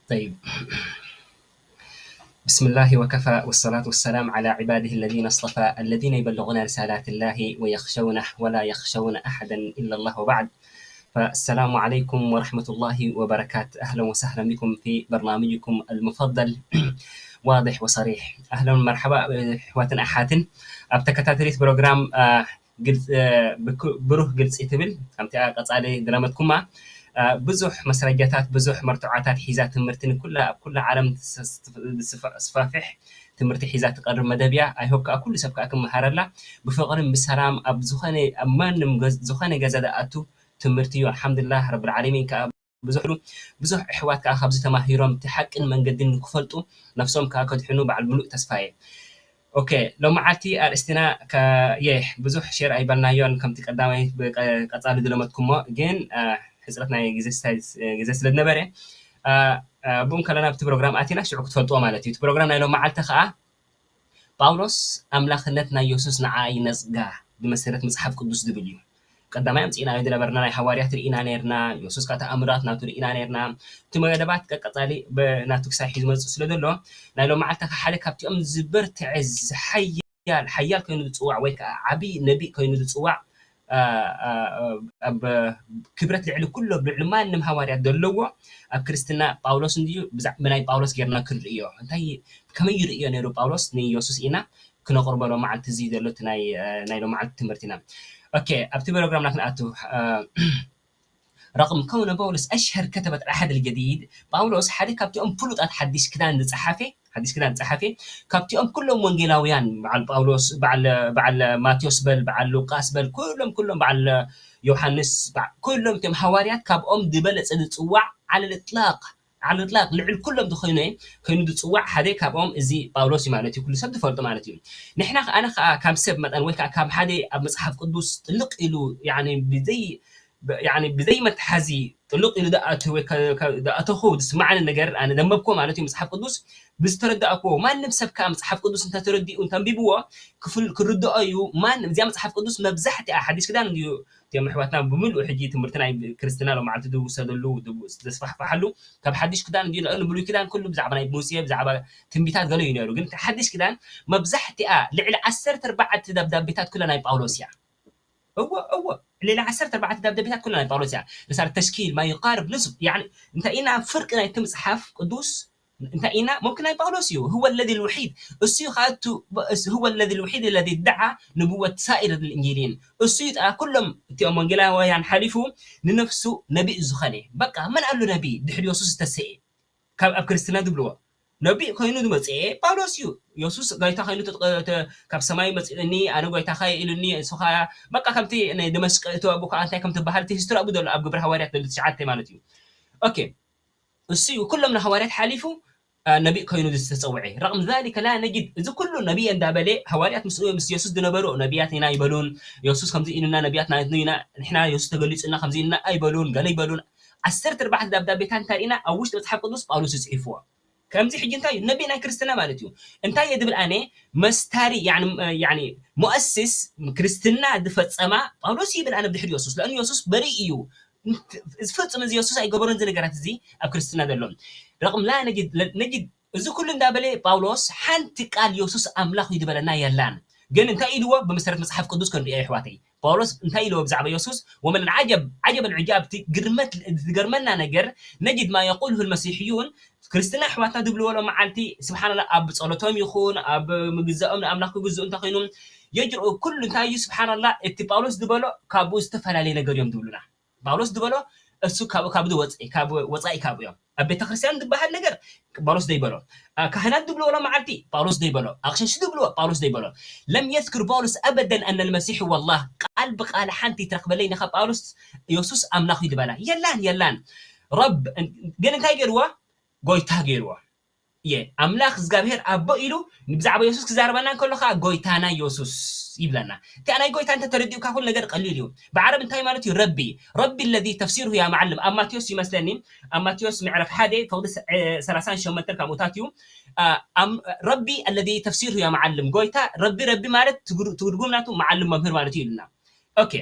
طيب. بسم الله وكفى، والصلاة والسلام على عباده الذين اصطفى، الذين يبلغون رسالات الله ويخشونه ولا يخشون أحدا إلا الله، وبعد. فالسلام عليكم ورحمة الله وبركاته. أهلا وسهلا بكم في برنامجكم المفضل واضح وصريح. أهلا ومرحبا أحواتن أحاتن. ኣብ ተከታተሊት ፕሮግራም፣ አ፣ ግልጽ፣ እ፣ ብክ-፣ ብሩህ ግልጺ ትብል፣ ከምቲኣ ቀጻሊ ዝለመድኩማ፣ እ፣ ብዙሕ መስረጃታት፣ ብዙሕ መርትዖታት ሒዛ ትምህርቲ ንኩላ፣ ኣብ ኩላ ዓለም ትስ-፣ ትስፋ-፣ ትስፋ-፣ ትስፋፍሕ ትምህርቲ ሒዛ ትቐርብ መደብ እያ። I hope ከኣ ኩሉ ሰብ ከኣ ክመሃረላ፣ ብፍቕርን ብሰላም ኣብ ዝኾነ፣ ኣብ ማንም ገዝ-፣ ዝኾነ ገዛ ዝኣቱ ትምህርቲ እዩ። ኣልሓምዱሊላህ ረብል ዓለሚን ከኣ ብዙሕ፣ ብዙሕ ኣሕዋት ከኣ ካብዚ ተማሂሮም እቲ ሓቅን መንገድን ንክፈልጡ ነፍሶም ከኣ ከድሕኑ በዓል ምሉእ ተስፋ እየ። ኦኬ፣ ሎማዓልቲ ኣርእስትና ከ-፣ የ-፣ ብዙሕ ሼር ኣይበልናዮን፣ ከምቲ ቀዳማይ ብቀ-፣ ቀጻሊ ዝለመድኩሞ፣ ግን፣ አ፣ ሕጽረት ናይ ግዜ ስታይ-፣ ግዜ ስለ ዝነበረ፣ አ፣ አ፣ ብኡ ከለና ኣብቲ ፕሮግራም ኣቲና ሽዑ ክትፈልጥዎ ማለት እዩ። እቲ ፕሮግራም ናይ ሎማዓልቲ ከኣ ጳውሎስ ኣምላኽነት ናይ የሱስ ንዓኣ ይነጽጋ ብመሰረት መጽሓፍ ቅዱስ ዝብል እዩ። ቀዳማይ ኣምጺእናዮ ዝነበርና ናይ ሃዋርያት ርኢና ነርና፣ የሱስ ከኣ ተኣምራት ናቱ ርኢና ነርና። እቲ መደባት ቀቀጻሊ ብ-፣ ናቱ ክሳብ ሒዙ መጽእ ስለ ዘሎ፣ ናይ ሎማዓልቲ ከኣ ሓደ ካብቲኦም ዝበርትዐ፣ ዝሓያል፣ ሓያል ኮይኑ ዝጽዋዕ ወይ ከኣ ዓቢ ነቢእ ኮይኑ ዝጽዋዕ፣ ኣ፣ ኣ፣ ኣብ ክብረት ልዕሊ ኩሎም፣ ልዕሊ ማንም ሃዋርያት ዘለዎ ኣብ ክርስትና ጳውሎስ እንድዩ። ብዛዕባ ናይ ጳውሎስ ጌርና ክንርእዮ፣ እንታይ፣ ከመይ ይርእዮ ነይሩ ጳውሎስ ንየሱስ ኢና ክነቕርቦ ሎማዓልቲ እዚ ዘሎ እቲ ናይ፣ እ፣ ናይ ሎማዓልቲ ትምህርትና። ኦኬ፣ ኣብቲ ፕሮግራምና ክንኣቱ፣ እ፣ رغم كون بولس أشهر كتبة العهد الجديد، ጳውሎስ ሓደ ካብቲኦም ፍሉጣት ሓዲሽ ክዳን ዝጸሓፈ፣ ሓዲሽ ክዳን ዝጸሓፈ፣ ካብቲኦም ኩሎም ወንጌላውያን፣ በዓል ጳውሎስ፣ በዓል፣ በዓል ማቴዎስ በል፣ በዓል ሉቃስ በል፣ ኩሎም፣ ኩሎም፣ በዓል ዮሃንስ፣ በዓ-፣ ኩሎም እቶም ሃዋርያት ካብኦም ዝበለጸ ዝጽዋዕ على الإطلاق፣ على الإطلاق ልዕሊ ኩሎም ዝኾነ ኮይኑ ዝጽዋዕ ሓደ ካብኦም እዚ ጳውሎስ እዩ ማለት እዩ፣ ኩሉ ሰብ ዝፈልጦ ማለት እዩ። ንሕና ከ-፣ ኣነ ከኣ ካብ ሰብ መጠን ወይ ከኣ ካብ ሓደ ኣብ መጽሓፍ ቅዱስ ጥልቕ ኢሉ፣ ያኒ ብዘይ-፣ ብ-፣ ያኒ ብዘይ መትሓዚ ጥልቕ ኢሉ ዝኣቱ ወይ ከ-፣ ከ-፣ ዝኣተኹ ዝስምዓኒ ነገር ኣነ ዘንበብኩዎ ማለት እዩ መጽሓፍ ቅዱስ ብዝተረዳእኩዎ። ማንም ሰብ ከኣ መጽሓፍ ቅዱስ እንተተረዲኡ እንተንቢብዎ ክፍል-፣ ክርድኦ እዩ። ማን-፣ እዚኣ መጽሓፍ ቅዱስ መብዛሕትኣ ሓዲሽ ክዳን እንድዩ እቶም ኣሕዋትና ብምሉኡ ሕጂ ትምህርቲ ናይ ክርስትና ሎማዓልቲ ዝውሰደሉ፣ ዝው-፣ ዘስፋሕፍሓሉ ካብ ሓድሽ ክዳን እንድዩ። ንብሉይ ክዳን ኩሉ ብዛዕባ ናይ ሙሴ፣ ብዛዕባ ትንቢታት ገለ እዩ ነይሩ። ግን እቲ ሓድሽ ክዳን መብዛሕትኣ ልዕሊ ዓሰርተ ኣርባዕተ ደብዳቤታት ኩላ ናይ ጳውሎስ እያ። እወ፣ እወ፣ ልዕሊ ዓሰርተ ኣርባዕተ ደብዳቤታት ኩላ ናይ ጳውሎስ እያ። ርሳለ ተሽኪል ማ ይቃርብ ንስፍ፣ ያዕኒ እንታይ ኢና ፍርቂ ናይቲ መጽሓፍ ቅዱስ እንታይ ኢና ሙምክን ናይ ጳውሎስ እዩ። هو الذي الوحيد እሱ እዩ ከኣ እቱ-፣ እሱ هو الذي الوحيد الذي ادعى نبوة سائر الإنجيليين እሱ እዩ ጥራ ኩሎም እቲኦም ወንጌላውያን ሓሊፉ ንነፍሱ ነቢይ ዝኾነ። በቃ መን ኣሎ ነቢይ ድሕሪ የሱስ ዝተሰኤ ካብ ኣብ ክርስትና ዝብልዎ ነቢይ ኮይኑ ዝመጽኤ ጳውሎስ እዩ። የሱስ ጎይታ ኮይኑ ተጠ-፣ ተ-፣ ካብ ሰማይ መጺኡኒ ኣነ ጎይታኻ እየ ኢሉኒ ንሱ ኸኣ በቃ ከምቲ ናይ ደመስቀ እቲ ኣብኡ ከኣ እንታይ ከም ትበሃል እቲ ሂስትሪ ኣብኡ ዘሎ ኣብ ግብሪ ሃዋርያት ዘሎ ትሽዓተ ማለት እዩ። ኦኬ እሱ እዩ ኩሎም ንሃዋርያት ሓሊፉ አ፣ ነቢይ ኮይኑ ዝተጸውዐ። رغم ذلك لا نجد እዚ ኩሉ ነቢይ እንዳበለ ሃዋርያት ምስ፣ ምስ የሱስ ዝነበሩ ነቢያት ኢና ይበሉን የሱስ ከምዚ ኢሉና ነቢያት ናይትና ኢና ንሕና የሱስ ተገሊጹና ከምዚ ኢልና ኣይበሉን ገለ ይበሉን ዓሰርተ ኣርባዕተ ደብዳቤታት እንታይ ኢና ኣብ ውሽጢ መጽሓፍ ቅዱስ ጳውሎስ እዩ ጽሒፍዎ። ከምዚ ሕጂ እንታይ እዩ ነቢይ ናይ ክርስትና ማለት እዩ። እንታይ እየ ዝብል ኣነ መስታሪ ያኒ፣ ያኒ ሙኣስስ ክርስትና ዝፈጸማ ጳውሎስ ይብል ኣነ ብድሕሪ የሱስ ለእኑ የሱስ በሪእ እዩ። ዝፈጽም እዚ የሱስ ኣይገበሮን እዚ ነገራት እዚ ኣብ ክርስትና ዘሎ رغم لا نجد نجد እዚ ኩሉ እንዳበለ ጳውሎስ ሓንቲ ቃል የሱስ ኣምላኽ እዩ ዝበለና የላን። ግን እንታይ ኢልዎ ብመሰረት መጽሓፍ ቅዱስ ክንሪኦ ኣሕዋተይ ጳውሎስ እንታይ ኢልዎ ብዛዕባ የሱስ ومن العجب عجب العجاب እቲ ግርመት ዝገርመና ነገር نجد ما يقوله المسيحيون ክርስትና ኣሕዋትና ዝብልዎ ሎም መዓልቲ ስብሓንላ ኣብ ጸሎቶም ይኹን ኣብ ምግዛኦም ንኣምላኽ ክግዝኡ እንተኾይኑ የጅርኡ ኩሉ እንታይ እዩ ስብሓንላ እቲ ጳውሎስ ዝበሎ ካብኡ ዝተፈላለየ ነገር እዮም ዝብሉና ጳውሎስ ዝበሎ እሱ ካብ ካብኡ ወፃኢ ካብ ወፃኢ ካብኡ እዮም ኣብ ቤተክርስትያን ዝበሃል ነገር ጳውሎስ ዘይበሎ ካህናት ዝብልዎ ሎም መዓልቲ ጳውሎስ ዘይበሎ ኣቕሸሽ ዝብልዎ ጳውሎስ ዘይበሎ لم يذكر بولس أبدا أن المسيح هو الله ቃል ብቃል ሓንቲ ትረክበለይ ነኻ ጳውሎስ የሱስ ኣምላኽ እዩ ዝበላ የላን የላን ረብ ግን እንታይ ገይርዎ ጎይታ ገይርዎ እየ ኣምላኽ እግዚኣብሔር ኣቦ ኢሉ ብዛዕባ የሱስ ክዛረበና እንከሎ ከዓ ጎይታና የሱስ ይብለና። እቲኣ ናይ ጎይታ እንተ ተረዲኡካ ኩሉ ነገር ቀሊል እዩ። ብዓረብ እንታይ ማለት እዩ? ረቢ። ረቢ ለዚ ተፍሲርሁ ያ መዓልም ኣብ ማቴዎስ ይመስለኒ፣ ኣብ ማቴዎስ ምዕራፍ ሓደ ፈቕዲ ሰላሳን ሸሞንተን ከምኡታት እዩ። ረቢ ኣለዚ ተፍሲርሁ ያ መዓልም፣ ጎይታ ረቢ። ረቢ ማለት ትርጉም ናቱ መዓልም መምህር ማለት እዩ ኢሉና። ኦኬ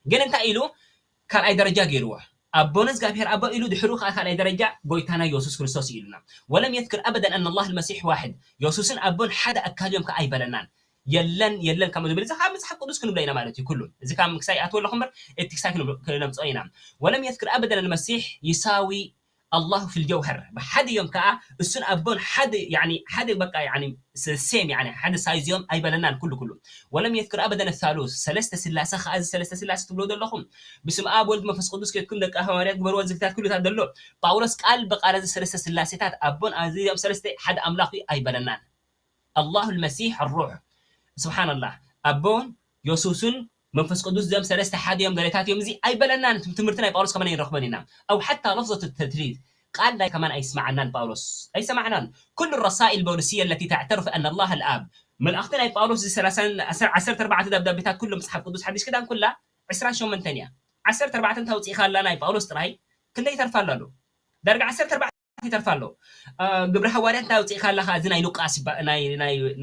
ግን እንታይ ኢሉ ካልኣይ ደረጃ ገይርዎ። ኣቦነ እግዚኣብሔር ኣቦ ኢሉ ድሕሩ ከዓ ካልኣይ ደረጃ ጎይታና የሱስ ክርስቶስ እዩ ኢሉና። ወለም የትክር ኣበደን ኣን ኣላህ ልመሲሕ ዋሕድ፣ የሱስን ኣቦን ሓደ ኣካል እዮም ከዓ ኣይበለናን። የለን የለን ከም ዝብል እዚ ካብ መፅሓፍ ቅዱስ ክንብሎ ኢና ማለት እዩ። ኩሉ እዚ ካብ ክሳይ ኣትወለኹ እምበር እቲ ክሳይ ክነምፅኦ ኢና። ወለም የትክር ኣበደን ልመሲሕ ይሳዊ ኣላሁ ፊል ጀውሀር፣ ብሓደ እዮም ከዓ እሱን ኣቦን ሓደ ያኒ ሓደ በቃ ያኒ ሴም ያኒ ሓደ ሳይዝ እዮም ኣይበለናን። ኩሉ ኩሉ ወለም የትክር ኣበደን ሳሉስ ሰለስተ ስላሴ ከዓ እዚ ሰለስተ ስላሴ ትብሎ ዘለኹም ብስም ኣብ ወልድ መንፈስ ቅዱስ ኬድኩም ደቂ ሃዋርያት ግበርዎ ዝግታት ኩሉታት ዘሎ ጳውሎስ ቃል ብቃል እዚ ሰለስተ ስላሴታት ኣቦን ኣዚኦም ሰለስተ ሓደ ኣምላኽ እዩ ኣይበለናን። ኣላሁ ልመሲሕ ኣሩሕ ስብሓንላህ ኣቦን የሱስን መንፈስ ቅዱስ እዚኦም ሰለስተ ሓደ እዮም ገለታት እዮም እዚ ኣይበለናን። ትምህርቲ ናይ ጳውሎስ ከመን ኣይንረኽበን ኢና። ኣው ሓታ ለፍዘት ተትሊት ቃል ናይ ከማን ኣይስማዓናን ጳውሎስ ኣይሰማዕናን። ኩሉ ረሳኢል ፖሊስየ ለቲ ተዕተርፍ ኣን ኣላህ ልኣብ መልእኽቲ ናይ ጳውሎስ እዚ ሰላሳን ዓሰርተ ኣርባዕተ ደብዳቤታት ኩሉ መፅሓፍ ቅዱስ ሓዲሽ ክዳን ኩላ ዕስራን ሸሞንተን እያ። ዓሰርተ ኣርባዕተ እንተ ኣውፂእካ ኣላ ናይ ጳውሎስ ጥራይ ክንደይ ይተርፋ ኣሎ ኣሎ ዳርጋ ዓሰርተ ኣርባዕተ ይተርፋ ኣሎ። ግብሪ ሃዋርያት እንታይ ኣውፂእካ ኣለካ? እዚ ናይ ሉቃስ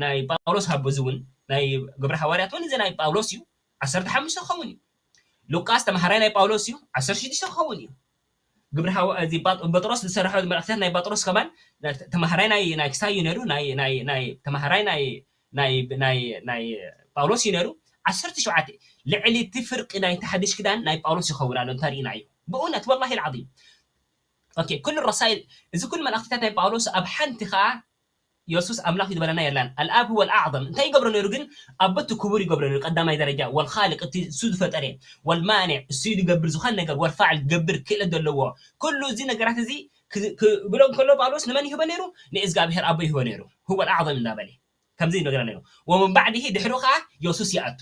ናይ ጳውሎስ ሃቦ እዚ እውን ናይ ግብሪ ሃዋርያት እውን እዚ ናይ ጳውሎስ እዩ። ዓሰርተ ሓሙሽተ ክኸውን እዩ። ሉቃስ ተምሃራይ ናይ ጳውሎስ እዩ። ዓሰርተ ሽዱሽተ ክኸውን እዩ። ግብሪ እዚ ጴጥሮስ ዝሰረሖ መልእክትታት ናይ ጴጥሮስ ከማን ተምሃራይ ናይ ክሳይ እዩ ነይሩ። ተምሃራይ ናይ ጳውሎስ እዩ ነይሩ። ዓሰርተ ሸውዓተ ልዕሊ እቲ ፍርቂ ናይ ተሓዲሽ ክዳን ናይ ጳውሎስ ይኸውን ኣሎ እንተሪእና እዩ። ብእውነት ወላሂ ልዓዚም ኦኬ ኩሉ ረሳይል እዚ ኩሉ መላእክትታት ናይ ጳውሎስ ኣብ ሓንቲ ከዓ የሱስ ኣምላኽ እዩ ዝበለና የላን። ኣልኣብ ሁወ ኣልኣዕዘም እንታይ ይገብሮ ነይሩ ግን ኣቦ እቲ ክቡር ይገብሮ ነይሩ ቀዳማይ ደረጃ ወልኻልቅ እቲ እሱ ዝፈጠረ ወልማንዕ እሱ እዩ ዝገብር ዝኾነ ነገር ወልፋዕል ዝገብር ክእለት ዘለዎ ኩሉ እዚ ነገራት እዚ ክብሎ እንከሎ ጳውሎስ ንመን ይህቦ ነይሩ? ንእዝጋብሄር ኣቦ ይህቦ ነይሩ። ሁወ ኣልኣዕዘም እንዳበለ ከምዚ ይነግረና ነይሩ። ወምን ባዕድሂ ድሕሩ ከዓ የሱስ ይኣቱ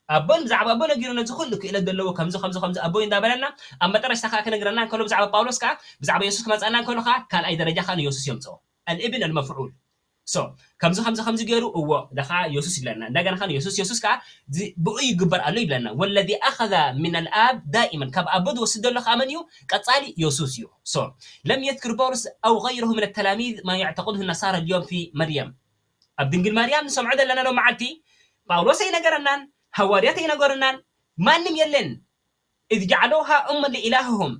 ኣቦን ብዛዕባ ኣቦ ነጊሩ ነዚ ኩሉ ክእለት ዘለዎ ከምዚ ከምዚ ከምዚ ኣቦይ እንዳበለና ኣብ መጠረሽታ ከዓ ክነግረና እንከሎ ብዛዕባ ጳውሎስ ከዓ ብዛዕባ የሱስ ክመፀና እንከሎ ከዓ ካልኣይ ደረጃ ከዓ ንየሱስ የምፅኦ ኣልእብን ኣልመፍዑል ሶ ከምዚ ከምዚ ከምዚ ገይሩ እዎ ደካ የሱስ ይብለና እንደገና ከዓ የሱስ የሱስ ከዓ ብኡ ይግበር ኣሎ ይብለና ወለዚ ኣኸዛ ምን ኣልኣብ ዳኢመን ካብ ኣቦ ዝወስድ ዘሎ ከዓ መን እዩ ቀፃሊ የሱስ እዩ ሶ ለም የትክር ጳውሎስ ኣው غيره من التلاميذ ما يعتقده النصارى اليوم في مريم ኣብ ድንግል ማርያም ንሰምዖ ዘለና ሎም መዓልቲ ጳውሎስ ኣይነገረናን ሃዋርያት ኣይነገሩናን ማንም የለን እዝ ጀዓለውሃ እመ ለኢላህሆም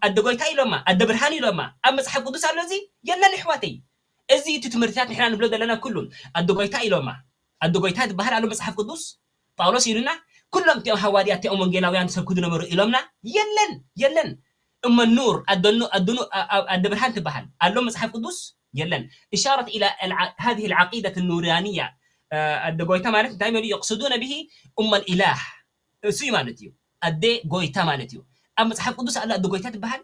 ኣደ ጎይታ ኢሎማ ኣደ ብርሃን ኢሎማ ኣብ መፅሓፍ ቅዱስ ኣሎ እዚ የለን ይሕዋተይ እዚ እቲ ትምህርትታት ንሕና ንብሎ ዘለና ኩሉ ኣደ ጎይታ ኢሎማ ኣደ ጎይታ ትበሃል ኣሎ መፅሓፍ ቅዱስ ጳውሎስ ኢሉና ኩሎም እቲኦም ሃዋርያት እቲኦም ወንጌላውያን ዝሰብኩ ዝነበሩ ኢሎምና የለን የለን እመ ኑር ኣደኑ ኣደኑ ኣደ ብርሃን ትበሃል ኣሎ መፅሓፍ ቅዱስ የለን إشارة إلى هذه العقيدة النورانية ኣደ ጎይታ ማለት እንታይ መሉ يقصدون به أم الإله እሱ እዩ ማለት እዩ ኣደ ጎይታ ማለት እዩ ኣብ መፅሓፍ ቅዱስ ኣለ ኣደ ጎይታ ትበሃል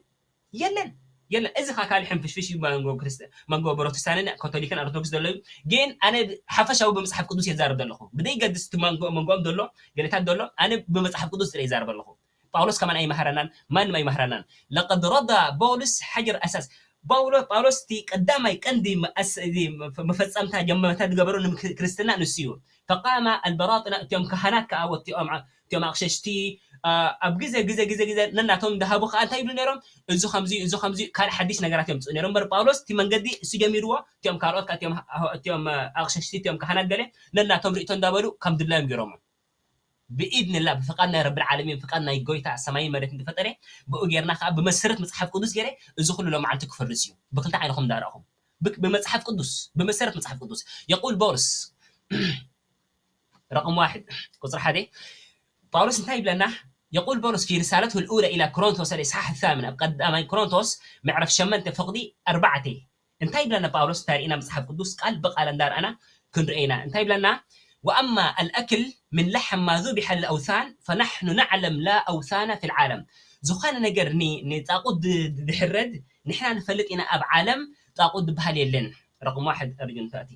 የለን የለን እዚ ካ ካልእ ሕንፍሽፍሽ እዩ መንጎ ክርስት መንጎ ፕሮቴስታንን ካቶሊክን ኦርቶዶክስ ዘሎ እዩ ግን ኣነ ሓፈሻዊ ብመፅሓፍ ቅዱስ የዛርብ ዘለኹ ብደይገድስ እቲ መንጎኦም ዘሎ ገለታት ዘሎ ኣነ ብመፅሓፍ ቅዱስ ጥረ ይዛርብ ኣለኹ ጳውሎስ ከማን ኣይመሃረናን ማንም ኣይመሃረናን ለቀድ ረዳ ፖውልስ ሓጀር ኣሳስ ጳውሎስ እቲ ቀዳማይ ቀንዲ መፈፀምታ ጀመርታ ዝገበሩ ክርስትና ንሱ እዩ ፈቃማ ኣልበራጥና እቲኦም ካህናት ከዓ ወቲኦም እቲኦም ኣቕሸሽቲ ኣብ ግዜ ግዜ ግዜ ግዜ ነናቶም እንዳሃቡ ከዓ እንታይ ይብሉ ነይሮም እዚ ከምዚ እዚ ከምዚ ካልእ ሓዲሽ ነገራት የምፅኡ ነይሮም እምበር ጳውሎስ እቲ መንገዲ እሱ ጀሚርዎ እቲኦም ካልኦት እቲኦም ኣቕሸሽቲ እቲኦም ካህናት ገለ ነናቶም ርእቶ እንዳበሉ ከም ድላዮም ገይሮሞ ብኢድንላ ብፍቃድ ናይ ረብል ዓለሚን ፍቃድ ናይ ጎይታ ሰማይን መሬትን ዝፈጠረ ብኡ ጌርና ከዓ ብመሰረት መፅሓፍ ቅዱስ ገይረ እዚ ኩሉ ሎመዓልቲ ክፈርስ እዩ ብክልተ ዓይንኹም እንዳረእኹም ብመፅሓፍ ቅዱስ ብመሰረት መፅሓፍ ቅዱስ የቁል ቦርስ ረቅም ዋሕድ ቁፅሪ ሓደ ጳውሎስ እንታይ ይብለና የቁል ቦርስ ፊ ርሳለት ልኡለ ኢላ ኮሮንቶስ ኣልእስሓሕ ታምን ኣብ ቀዳማይ ኮሮንቶስ ምዕረፍ ሸመንተ ፍቅዲ ኣርባዕተ እንታይ ይብለና ጳውሎስ እንታይ ርኢና መፅሓፍ ቅዱስ ቃል ብቃል እንዳርኣና ክንርአ ኢና እንታይ ይብለና ወኣማ ኣልኣክል ምን ለሐም ማ ዙቢሐ ልኣውሳን ፈናሕኑ ናዕለም ላ ኣውሳነ ፊ ልዓለም ዝኾነ ነገር ንጣቁት ድሕረድ ንሕና ንፈልጥ ኢና ኣብ ዓለም ጣቁት ዝበሃል የለን ረቅም ዋሕድ ኣርጅንታቲ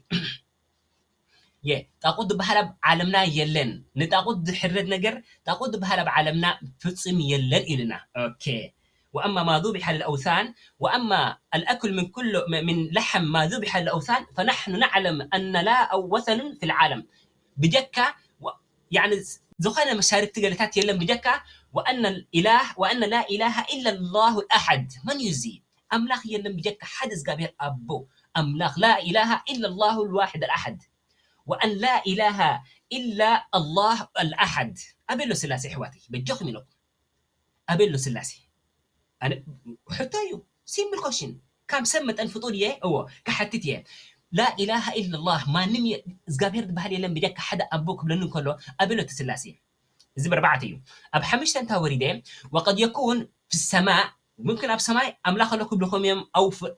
የ ጣቁት ዝበሃል ኣብ ዓለምና የለን ንጣቁት ዝሕረድ ነገር ጣቁት ዝበሃል ኣብ ዓለምና ፍፅም የለን ኢሉና ኦኬ وأما ما ذبح للأوثان، وأما الأكل من كل من لحم ما ذبح للأوثان، فنحن نعلم أن لا أو وثن في العالم بجكا و- يعني ዝኾነ መሻርክቲ ገለታት የለን ብጀካ وأن الإله وأن لا إله إلا الله الأحد። መን እዩ እዚ? ኣምላኽ የለን ብጀካ ሓደ እግዚኣብሔር ኣቦ ኣምላኽ لا إله إلا الله الواحد الأحد وأن لا إله إلا الله الأحد። ኣበሎ ስላሴ ኣሕዋተይ በጀኹም ኢለኩም ኣበሎ ስላሴ ኣነ ሕቶ እዩ ሲምብል ኮሽን ካብ ሰብ መጠን ፍጡር እየ እዎ ክሓትት እየ لا إله إلا الله ማንም እግዚኣብሔር ዝበሃል የለን ብጀካ ሓደ ኣቦ ክብለኒ እንከሎ ኣበሎ እቲ ስላሴ እዚ ብርባዕተ እዩ ኣብ ሓሙሽተ እንታ ወሪደ وقد يكون في السماء ممكن ኣብ ሰማይ ኣምላኽ ኣሎ ክብልኹም እዮም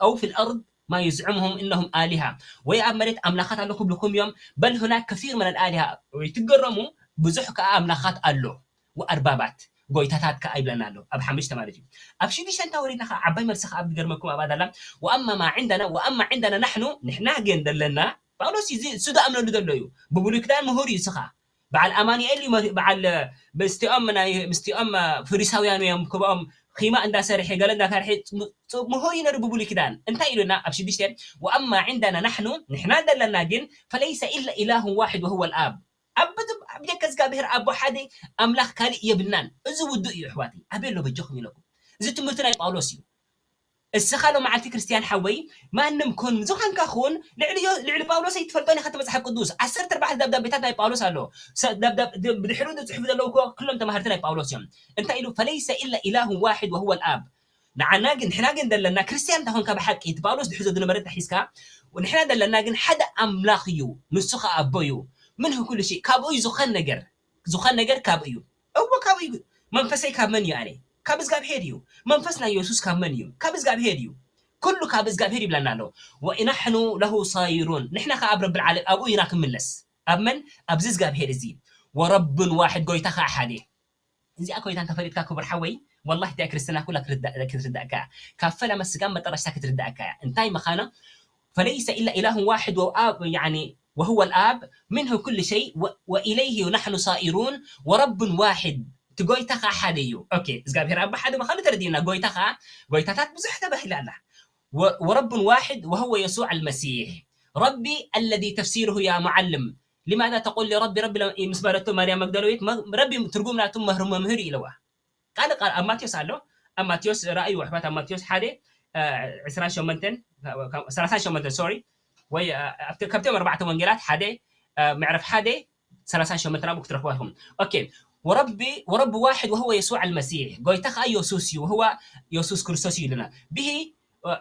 أو في الأرض ما يزعمهم إنهم آلهة ወይ ኣብ መሬት ኣምላኻት ኣሎ ክብልኹም እዮም بل هناك كثير من الآلهة ወይ ትገረሙ ብዙሕ ከዓ ኣምላኻት ኣሎ وأربابات ጎይታታት ከዓ ይብለና ኣሎ ኣብ ሓሙሽተ ማለት እዩ ኣብ ሽዱሽተ እንታ ወሪድና ከዓ ዓባይ መልሲ ከዓ ዝገርመኩም ኣብኣ ዳላ وأما ما عندنا وأما عندنا نحن ንሕና ግን ዘለና ጳውሎስ እዚ እሱ ዝኣምነሉ ዘሎ እዩ ብብሉይ ክዳን ምሁር እዩ ስኻ በዓል ኣማኑኤል እዩ በዓል ምስቲኦም ናይ ምስቲኦም ፈሪሳውያን እዮም ክብኦም ኺማ እንዳሰርሐ ገለ እንዳሰርሐ ምሁር እዩ ነሩ ብብሉይ ክዳን እንታይ ኢሉና ኣብ ሽዱሽተ وأما عندنا نحن ንሕና ዘለና ግን فليس إلا إله واحد وهو الآب ኣብ ብጀካ እግዚኣብሔር ኣቦ ሓደ ኣምላኽ ካልእ የብልናን እዚ ውዱእ እዩ ኣሕዋተይ ኣበይ ኣሎ በጃኹም ኢለኩም እዚ ትምህርቲ ናይ ጳውሎስ እዩ እስኻ ሎመዓልቲ ክርስትያን ሓወይ ማንም ኩን ዝኾንካ ኩን ልዕሊ ፓውሎስ ኣይትፈልጦን ኢኻ እቲ መፅሓፍ ቅዱስ ዓሰርተ ኣርባዕተ ደብዳቤታት ናይ ጳውሎስ ኣሎ ብድሕሪኡ ዝፅሕፉ ዘለዉ ኩሎም ተማሃርቲ ናይ ጳውሎስ እዮም እንታይ ኢሉ فليس إلا إله واحد وهو الآب ንዓና ግን ንሕና ግን ዘለና ክርስትያን እንተኾንካ ብሓቂ እቲ ጳውሎስ ዝሕዞ ዝነበረ ተሒዝካ ንሕና ዘለና ግን ሓደ ኣምላኽ እዩ ንሱ ኸዓ ኣቦ እዩ ምንህ ኩሉ ሽእ ካብኡ እዩ ዝኾን ነገር ዝኾን ነገር ካብኡ እዩ እዎ ካብኡ እዩ መንፈሰይ ካብ መን እዩ ኣነ ካብ እግዚኣብሄር እዩ መንፈስ ናይ የሱስ ካብ መን እዩ ካብ እግዚኣብሄር እዩ ኩሉ ካብ እግዚኣብሄር ይብለና ኣሎ ወናሕኑ ለሁ ሳይሩን ንሕና ኸዓ ኣብ ረብል ዓለም ኣብኡ ኢና ክንምለስ ኣብ መን ኣብዚ እግዚኣብሄር እዚ ወረብን ዋሕድ ጎይታ ኸዓ ሓደ እዚኣ ኮይታ እንተፈሊጥካ ክቡር ሓወይ ወላሂ እቲኣ ክርስትና ኩላ ክትርዳእካ እያ ካብ ፈለመ ስጋብ መጠረሽታ ክትርዳእካ እያ እንታይ ምዃና فليس إلا إله واحد وهو الآب منه كل شيء وإليه نحن صائرون ورب واحد እቲ ጎይታ ከዓ ሓደ እዩ ኦኬ እግዚኣብሔር ኣባ ሓደ ምዃኑ ተረዲእና ጎይታ ከዓ ጎይታታት ብዙሕ ተባሂላ ኣላ ورب واحد وهو يسوع المسيح ربي الذي تفسيره يا معلم لماذا تقول لي ربي ربي ምስ በለቶ ማርያም መግደላዊት ረቢ ትርጉም ናቱ መምህር ኢለዋ ቃል ቃል ኣብ ማቴዎስ ኣሎ ኣብ ማቴዎስ ራእዩ ኣሕዋት ኣብ ማቴዎስ ሓደ ዕስራን ሸሞንተን ሰላሳን ሸሞንተን ሶሪ ወይ ካብቶም ኣርባዕተ ወንጌላት ሓደ ምዕራፍ ሓደ ሰላሳን ሸሞንተን ኣብኡ ክትረኽቡ ኢኹም ኦኬ ورب ورب واحد وهو يسوع المسيح ጎይታ ከዓ የሱስ እዩ وهو የሱስ ክርስቶስ እዩ ኢሉና به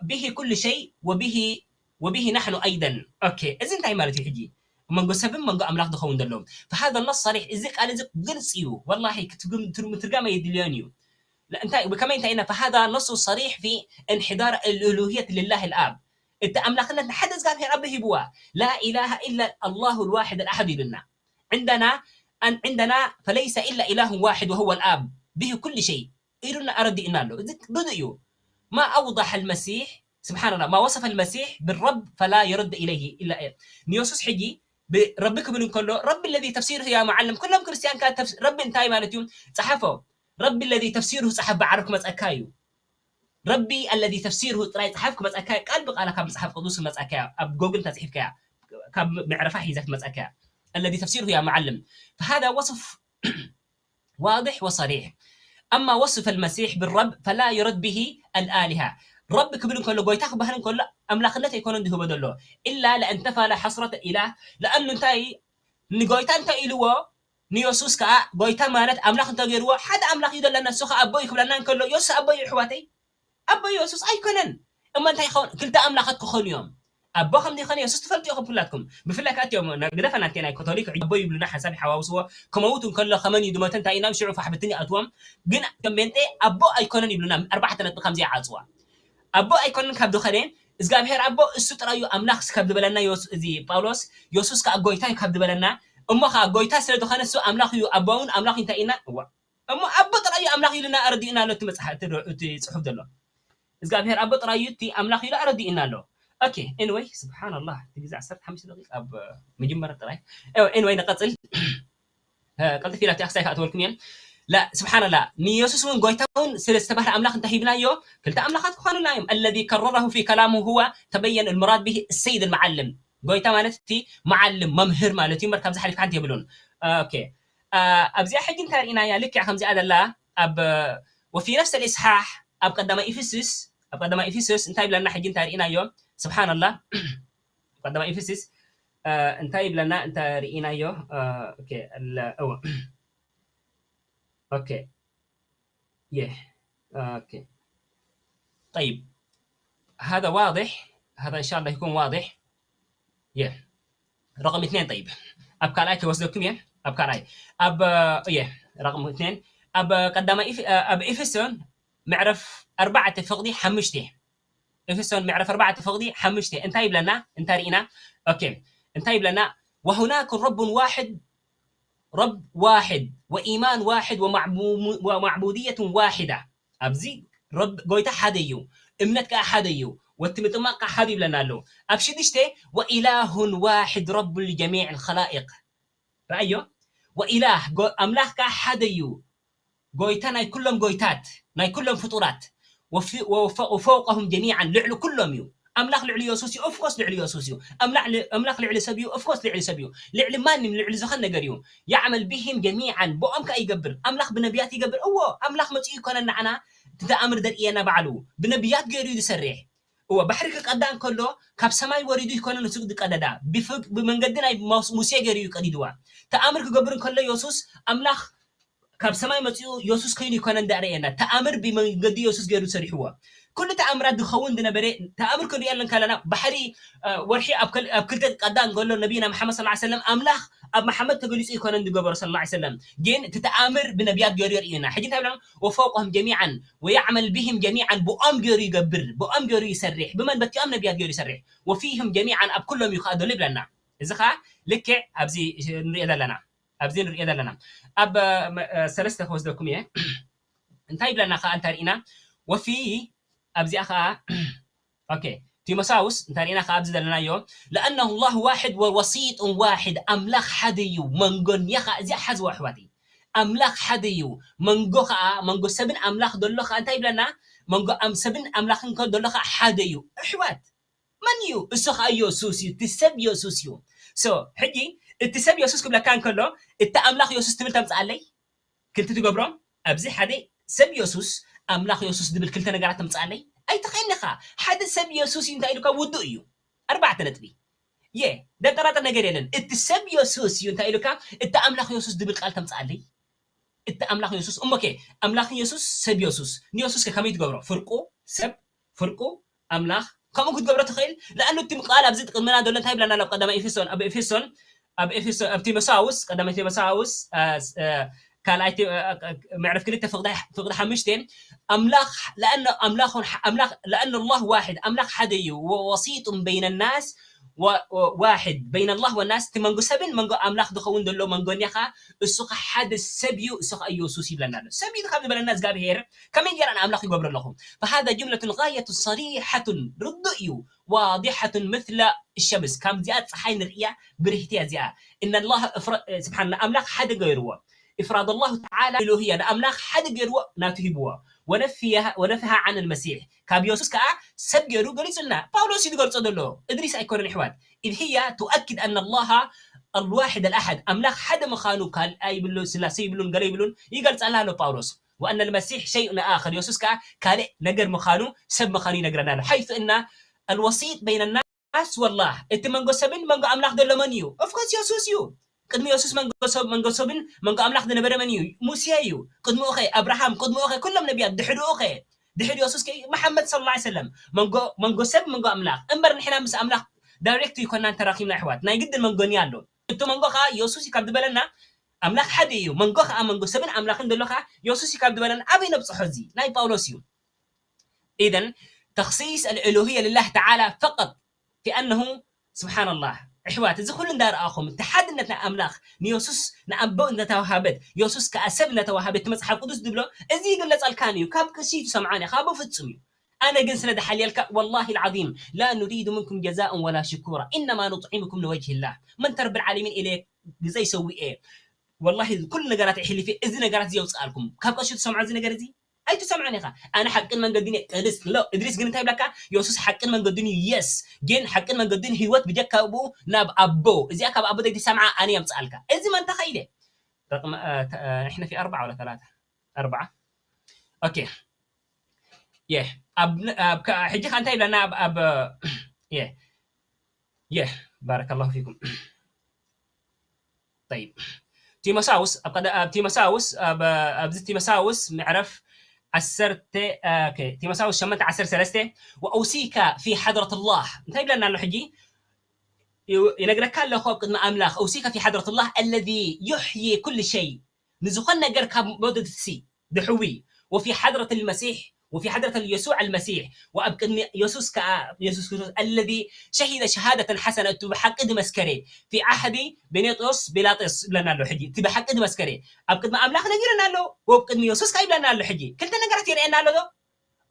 به كل شيء وبه وبه نحن أيضا ኦኬ እዚ እንታይ ማለት እዩ ሕጂ መንጎ ሰብን መንጎ ኣምላኽ ዝኸውን ዘለዎም فهذا النص صريح እዚ ቃል እዚ ግልፂ እዩ ወላሂ ምትርጋም ኣየድልዮን እዩ እንታይ ብከመይ እንታይ ኢና فهذا نص صريح في انحدار الألوهية لله الآب እቲ ኣምላኽነት ንሓደ እግዚኣብሔር ኣቦ ሂብዋ لا إله إلا الله الواحد الأحد ኢሉና عندنا عندنا فليس إلا إله واحد وهو الآب به كل شيء ኢሉና ኣረዲእና ኣሎ እዚ ብዙ እዩ ما أوضح المسيح سبحان الله ما وصف المسيح بالرب فلا يرد إليه إلا ንየሱስ ሕጂ ረቢ ክብል እንከሎ ረቢ الذي تفسيره يا معلم ኩሎም ክርስትያን ከ ረቢ እንታይ ማለት እዩ ፀሓፎ ረቢ الذي تفسيره ፀሓፍ ብዓረብ ክመፀካ እዩ ረቢ الذي تفسيره ጥራይ ፀሓፍ ክመፀካ እዩ ቃል ብቃላ ካብ መፅሓፍ ቅዱስ ክመፀካ እዩ ኣብ ጎግል ተፅሒፍካ እያ ካብ ምዕረፋ ሒዛ ክትመፀካ እያ الذي تفسيره يا معلم فهذا وصف واضح وصريح أما وصف المسيح بالرب فلا يرد به الآلهة ረቢ ክብል እንከሎ ጎይታ ክበሃል እንከሎ ኣምላኽነት ኣይኮነን ዝህቦ ዘሎ إلا لأن تفى لا حسرة الإله لأنه እንታይ ንጎይታ እንታይ ኢልዎ ንየሱስ ከዓ ጎይታ ማለት ኣምላኽ እንተገይርዎ ሓደ ኣምላኽ እዩ ዘለና ንሱ ከዓ ኣቦ እዩ ክብለና እንከሎ የሱስ ኣቦ እዩ ኣሕዋተይ ኣቦ የሱስ ኣይኮነን እሞ እንታይ ይኸውን ክልተ ኣምላኻት ክኾኑ እዮም ኣቦ ከም ዘይኮነ የሱስ ትፈልጡ ኢኹም ኩላትኩም ብፍላይ ከዓ እትዮም ግደፈና እንተ ናይ ካቶሊክ ኣቦ ይብሉና ሓንሳብ ይሓዋውስዎ ክመውት እንከሎ ከመን እዩ ዝሞተ እንታይ ኢና ሽዑ ፋሕ ብትን ይኣትዎም ግን ከም ቤንጤ ኣቦ ኣይኮነን ይብሉና ኣርባዕተ ነጥቢ ከምዚ ይዓፅዋ ኣቦ ኣይኮነን ካብ ዝኾነ እግዚኣብሔር ኣቦ እሱ ጥራዩ ኣምላኽ ካብ ዝበለና እዚ ጳውሎስ የሱስ ከዓ ጎይታ እዩ ካብ ዝበለና እሞ ከዓ ጎይታ ስለ ዝኾነ እሱ ኣምላኽ እዩ ኣቦ እውን ኣምላኽ እንታይ ኢና እዋ እሞ ኣቦ ጥራዩ ኣምላኽ ኢሉና ኣረዲኡና ኣሎ እቲ መፅሓፍ እቲ ጽሑፍ ዘሎ እግዚኣብሔር ኣቦ ጥራዩ እቲ ኣምላኽ ኢሉ ኣረዲኡና ኣሎ okay anyway ስብሓንላህ እቲ ግዜ ዓሰርተ ሓሙሽተ ደቂቅ ኣብ መጀመርያ ጥራይ anyway ንቐፅል ቀልጥፍ ኢላ ክሳይ ከኣተወልኩም እየን لا سبحان الله ንኢየሱስ እውን ጎይታ እውን ስለ ዝተባህለ ኣምላኽ እንታይ ሂብናዮ ክልተ ኣምላኻት ክኾኑና እዮም الذي كرره في كلامه هو تبين المراد به السيد المعلم ጎይታ ማለት እቲ መዓልም መምህር ማለት እዩ እምበር ካብዚ ሓሊፍ ሓንቲ የብሉን okay ኣብዚኣ ሕጂ እንታይ ርኢናያ ልክዕ ከምዚኣ ዘላ ኣብ وفي نفس الإصحاح ኣብ ቀዳማይ ኢፊስስ ኣብ ቀዳማይ ኢፊስስ እንታይ ይብለና ሕጂ እንታይ ርኢናዮ سبحان الله ቀዳማይ ኢፊስስ እንታይ ይብለና እንታይ ርኢናዮ okay እወ okay yeah okay طيب هذا واضح هذا إن شاء الله يكون واضح yeah رقم اثنين طيب ኣብ ካልኣይ ክወስደኩም እየ ኣብ ካልኣይ ኣብ እየ رقم اثنين ኣብ ቀዳማይ ኣብ ኤፌሶን ምዕራፍ ኣርባዕተ ፍቕዲ ሓሙሽተ ኤፌሶን ምዕራፍ ኣርባዕተ ፍቕዲ ሓሙሽተ እንታይ ይብለና እንታይ ርኢና okay እንታይ ይብለና وهناك رب واحد رب واحد وإيمان واحد ومعبودية واحدة ኣብዚ ጎይታ ሓደ እዩ እምነት ከዓ ሓደ እዩ ወቲ ምጥማቕ ከዓ ሓደ ይብለና ኣሎ ኣብ ሽዱሽተ وإله واحد رب لجميع الخلائق ረኣዮ وإله ኣምላኽ ከዓ ሓደ እዩ ጎይታ ናይ ኩሎም ጎይታት ናይ ኩሎም ፍጡራት وفوقهم جميعا ልዕሊ ኩሎም እዩ ኣምላኽ ልዕሊ የሱስ እዩ ኦፍኮርስ ልዕሊ የሱስ እዩ ኣምላኽ ልዕሊ ሰብ እዩ ኦፍኮርስ ልዕሊ ሰብ እዩ ልዕሊ ማንም ልዕሊ ዝኾን ነገር እዩ يعمل بهم جميعا ብኦም ከኣ ይገብር ኣምላኽ ብነቢያት ይገብር እዎ ኣምላኽ መጺኡ ይኮነን ንዓና እቲ ተኣምር ዘርእየና ባዕሉ ብነቢያት ገይሩ እዩ ዝሰርሕ እዎ ባሕሪ ክቀዳ እንከሎ ካብ ሰማይ ወሪዱ ይኮነን እሱ ዝቀደዳ ብመንገዲ ናይ ሙሴ ገይሩ እዩ ቀዲድዋ ተኣምር ክገብር እንከሎ የሱስ ኣምላኽ ካብ ሰማይ መጺኡ የሱስ ከይኑ ይኮነ እንዳርኤና ተኣምር ብመንገዲ የሱስ ገይሩ ሰሪሕዎ ኩሉ ተኣምራት ዝኸውን ዝነበረ ተኣምር ክንሪኦ ኣለና ከለና ባሕሪ ወርሒ ኣብ ክልተ ቀዳ እንከሎ ነቢና መሓመድ ስለ ሰለም ኣምላኽ ኣብ መሓመድ ተገሊጹ ይኮነ ዝገበሮ ስለ ሰለም ግን እቲ ተኣምር ብነቢያት ገይሩ የርእዩና ሕጂ እንታይ ብሎም وفوقهم جميعا ويعمل بهم جميعا ብኦም ገይሩ ይገብር ብኦም ገይሩ ይሰርሕ ብመን በቲኦም ነቢያት ገይሩ ይሰርሕ وفيهم جميعا ኣብ ኩሎም እዩ ከዓ ዘሎ ይብለና እዚ ከዓ ልክዕ ኣብዚ ንሪኦ ዘለና ኣብዚ ንሪኦ ዘለና ኣብ ሰለስተ ክወስደኩም እየ እንታይ ይብለና ከዓ እንታይ ርኢና وفي ኣብዚኣ ከዓ okay ቲሞሳውስ እንታይ ርኢና ከዓ ኣብዚ ዘለናዮ لأنه الله واحد ووسيط واحد ኣምላኽ ሓደ እዩ መንጎን የኻ እዚኣ ሓዝዋ ኣሕዋተይ ኣምላኽ ሓደ እዩ መንጎ ከዓ መንጎ ሰብን ኣምላኽ ዘሎ ከዓ እንታይ ይብለና መንጎ ሰብን ኣምላኽን ዘሎ ከዓ ሓደ እዩ ኣሕዋት መን እዩ እሱ ከዓ የሱስ እዩ እቲ ሰብ የሱስ እዩ so ሕጂ እቲ ሰብ የሱስ ክብለካ እንከሎ እቲ ኣምላኽ የሱስ ትብል ተምፅኣለይ ክልቲ ትገብሮም ኣብዚ ሓደ ሰብ የሱስ ኣምላኽ የሱስ ዝብል ክልተ ነገራት ተምፅኣለይ ኣይትኽእል ኢኻ ሓደ ሰብ የሱስ እዩ እንታይ ኢሉካ ውዱእ እዩ ኣርባዕተ ነጥቢ የ ደጠራጠር ነገር የለን እቲ ሰብ የሱስ እዩ እንታይ ኢሉካ እቲ ኣምላኽ የሱስ ዝብል ቃል ተምፅኣለይ እቲ ኣምላኽ የሱስ እሞከ ኣምላኽ የሱስ ሰብ የሱስ ንየሱስ ከመይ ትገብሮ ፍርቁ ሰብ ፍርቁ ኣምላኽ ከምኡ ክትገብሮ ትኽእል ለኣኑ እቲ ቃል ኣብዚ ቅድመና ዘሎ እንታይ ይብለና ኣብ ቀዳማይ ኤፌሶን ኣብ ኤፌሶን ኣብ ኤፌሶን ኣብ ቲሞሳውስ ቀዳማይ ቲሞሳውስ ካልኣይ ምዕረፍ ክልተ ፍቅዲ ሓሙሽተ ኣምላኽ ለኣነ ኣምላኹን ኣምላኽ ለኣነ ኣላህ ዋሕድ ኣምላኽ ሓደ እዩ ወሲጡን በይነ ናስ ዋሕድ በይነ ኣላህ ወናስ እቲ መንጎ ሰብን መንጎ ኣምላኽ ዝኸውን ዘሎ መንጎ እኒኻ እሱ ኸ ሓደ ሰብ እዩ እሱ ኸ ኢየሱስ ይብለና ኣሎ ሰብ እዩ ካብ ዝበለና እግዚኣብሄር ከመይ ገይራ ንኣምላኽ ይገብሮ ኣለኹ فهذا جملة غاية صريحة ርዱእ እዩ واضحة مثل الشمس ከምዚኣ ፀሓይ ንርእያ ብርህቲ እያ እዚኣ إن الله ስብሓን ኣምላኽ ሓደ ገይርዎ إفراد الله تعالى الألوهية ንኣምላኽ ሓደ ገይርዎ ናቱ ሂብዎ ونفها عن المسيح ካብ የሱስ ከዓ ሰብ ገይሩ ገሊጹልና ጳውሎስ እዩ ዝገልጾ ዘሎ እድሪስ ኣይኮነን ኣሕዋት إذ هي تؤكد أن الله الواحد الأحد ኣምላኽ ሓደ ምዃኑ ካልኣ ይብሉ ስላሴ ይብሉን ገለ ይብሉን ይገልጸልና ኣሎ ጳውሎስ وأن المسيح شيء آخر የሱስ ከዓ ካልእ ነገር ምዃኑ ሰብ ምዃኑ ይነግረና ኣሎ حيث أن الوسيط بين الناس والله እቲ መንጎ ሰብን መንጎ ኣምላኽ ዘሎ መን እዩ of course የሱስ እዩ ቅድሚ የሱስ መንጎ ሰብን መንጎ ኣምላኽ ዝነበረ መን እዩ ሙሴ እዩ ቅድሚኡ ኸ ኣብርሃም ቅድሚኡ ኸ ኩሎም ነቢያት ድሕሪኡ ኸ ድሕሪ የሱስ ከ መሓመድ ስለ ላ ሰለም መንጎ ሰብ መንጎ ኣምላኽ እምበር ንሕና ምስ ኣምላኽ ዳይሬክት ይኮናን ተራኺብና ኣሕዋት ናይ ግድን መንጎ ኣሎ እቲ መንጎ ከዓ የሱስ እዩ ካብ ዝበለና ኣምላኽ ሓደ እዩ መንጎ ከዓ መንጎ ሰብን ኣምላኽን ዘሎ ከዓ የሱስ እዩ ካብ ዝበለና ኣበይ ነብፅሖ እዚ ናይ ጳውሎስ እዩ إذا تخصيص الألوهية لله تعالى فقط في أنه سبحان الله ኣሕዋት እዚ ኩሉ እንዳረኣኹም እቲ ሓድነት ናይ ኣምላኽ ንየሱስ ንኣቦ እንዳተዋሃበት የሱስ ከዓ ሰብ እንዳተዋሃበት እቲ መፅሓፍ ቅዱስ ዝብሎ እዚ ይግለፀልካን እዩ ካብ ቅሲ ትሰምዖን ኢኻ ብፍፁም እዩ ኣነ ግን ስለ ዝሓልየልካ والله العظيم لا نريد منكم جزاء ولا شكورا إنما نطعمكم لوجه الله من ترب العالمين إليه ግዘይ ሰዊኤ ወላሂ ኩሉ ነገራት ኣሕሊፈ እዚ ነገራት እዚ የውፅኣልኩም። ካብ ቀሺ ትሰምዖ እዚ ነገር እዚ ኣይትሰምዖን ኢኻ። ኣነ ሓቅን መንገድን እየ። እድሪስ፣ ሎ፣ እድሪስ ግን እንታይ ይብለካ? የሱስ ሓቅን መንገድን እዩ። የስ፣ ግን ሓቅን መንገድን ህይወት ብጀካ ብኡ ናብ ኣቦ። እዚኣ ካብ ኣቦ ዘይትሰምዓ ኣነ የምፅኣልካ። እዚ መን ተኸኢለ? ረቅም፣ እ፣ ተ-፣ እ፣ እሕነ ፊ ኣርባዓ ወላ ተላታ? ኣርባዓ። ኦኬ። የ፣ ኣብ፣ ኣብ፣ ከ-፣ ሕጂ ከ እንታይ ይብለና? ኣብ፣ ኣብ፣ የ፣ የ፣ ባረከላሁ ፊኩም። ጠይብ። ቲሞሳውስ፣ ኣብ ቀደ-፣ ኣብ ቲሞሳውስ፣ ኣብ፣ ኣብዚ ቲሞሳውስ ምዕረፍ ዓሰርተ፣ ኦኬ፣ ቲሞሳውስ ሸሞንተ ዓሰርተ ሰለስተ፣ "ወአውሲከ ፊ ሐድረት ላህ" እንታይ ይብለና ኣሎ ሕጂ? ዩ-፣ ይነግረካ ኣለኹ ኣብ ቅድሚ ኣምላኽ፣ "أوصيك في حضرة الله الذي يحيي كل شيء" ንዝኾን ነገር ካብ ሞት ድትሲ ድሕዊ፣ "وفي حضرة المسيح وفي حضرة يسوع المسيح" ወኣብ ቅድሚ የሱስ ከኣ የሱስ ክርስቶስ "الذي شهد شهادة حسنة" እቲ ብሓቂ ዝመስከረ "في عهد بنيطوس ቢላጦስ" ይብለና ኣሎ ሕጂ እቲ ብሓቂ ዝመስከረ ኣብ ቅድሚ ኣምላኽ ነጊርና ኣሎ ወብ ቅድሚ የሱስ ከኣ ይብለና ኣሎ ሕጂ ክልተ ነገራት የርእየና ኣሎ ዶ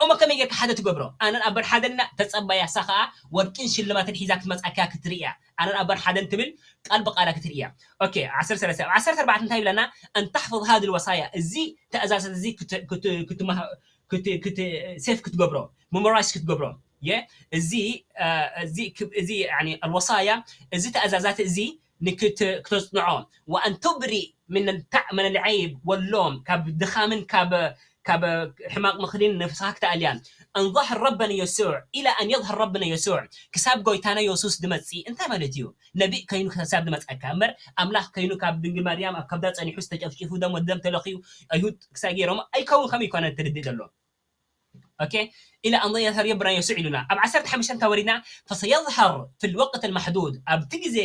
እሞ ከመይ ጌርካ ሓደ ትገብሮ ኣነን ኣበር ሓደና ተጸባያ እሳ ከኣ ወርቅን ሽልማትን ሒዛ ክትመጻካ ክትርእያ ኣነን ኣበር ሓደን ትብል ቃል ብቃላ ክትርእያ ኦኬ ዓሰርተ ሰለስተ ኣብ ዓሰርተ ኣርባዕተ እንታይ ይብለና أن تحفظ هذه الوصايا እዚ ትእዛዛት እዚ ክት- ክት- ክትመሃ- ክት- ክት- ሴፍ ክትገብሮ መሞራይዝ ክትገብሮ የ እዚ እዚ ክብ- እዚ ያኒ ኣልወሳያ እዚ ትእዛዛት እዚ ንክት- ክተጽንዖ وأن تبرئ من التع من العيب واللوم ካብ ድኻምን ካብ ካብ ሕማቕ ምኽሪን ነፍስኻ ክትኣልያ أن ظهر ربنا يسوع إلى أن يظهر ربنا يسوع ክሳብ ጎይታና የሱስ ድመጽእ እንታይ ማለት እዩ ነቢእ ከይኑ ክሳብ ድመጽኣካ እምበር ኣምላኽ ከይኑ ካብ ድንግል ማርያም ኣብ ከብዳ ጸኒሑ ዝተጨፍጭፉ ደም ወደም ተለኽዩ ኣይሁድ ክሳብ ገይሮም ኣይከውን ከመይ ይኮነ ትርድእ ዘሎ ኦኬ إلى أن يظهر ربنا يسوع ኢሉና ኣብ ዓሰርተ ሓሙሽተ ተወሪድና فسيظهر في الوقت المحدود ኣብቲ ግዜ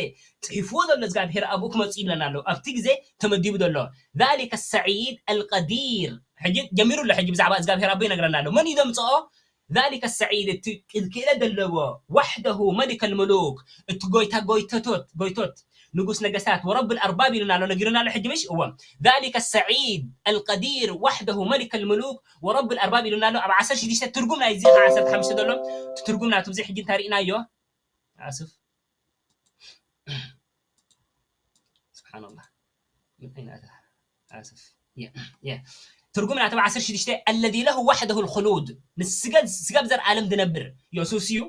ጽሒፍዎ ዘሎ እግዚኣብሔር ኣብኡ ክመጽእ ይብለና ኣሎ ኣብቲ ግዜ ተመዲቡ ዘሎ ذلك السعيد القدير ሕጂ ጀሚሩ ኣሎ ሕጂ ብዛዕባ እግዚኣብሔር ኣቦ ይነግረና ኣሎ መን እዩ ዘምጽኦ ذلك السعيد እቲ ክእለት ዘለዎ وحده ملك الملوك እቲ ጎይታ ጎይተቶት ጎይቶት ንጉስ ነገስታት ورب الأرباب ኢሉና ኣሎ ነጊሩና ኣሎ ሕጂ ምሽ እዎ ذلك السعيد القدير وحده ملك الملوك ورب الأرباب ኢሉና ኣሎ ኣብ ዓሰርተ ሽዱሽተ ትርጉም ናይ እዚ ዓሰርተ ሓሙሽተ ዘሎ እቲ ትርጉም ናቱ እዚ ሕጂ እንታይ ርኢናዮ ኣስፍ سبحان الله من أين أتى آسف የ የ ትርጉም ናቱ ዓሰርተ ሽዱሽተ الذي له وحده الخلود ንስገድ ስጋብ ዘርኣለም ዝነብር የሱስ እዩ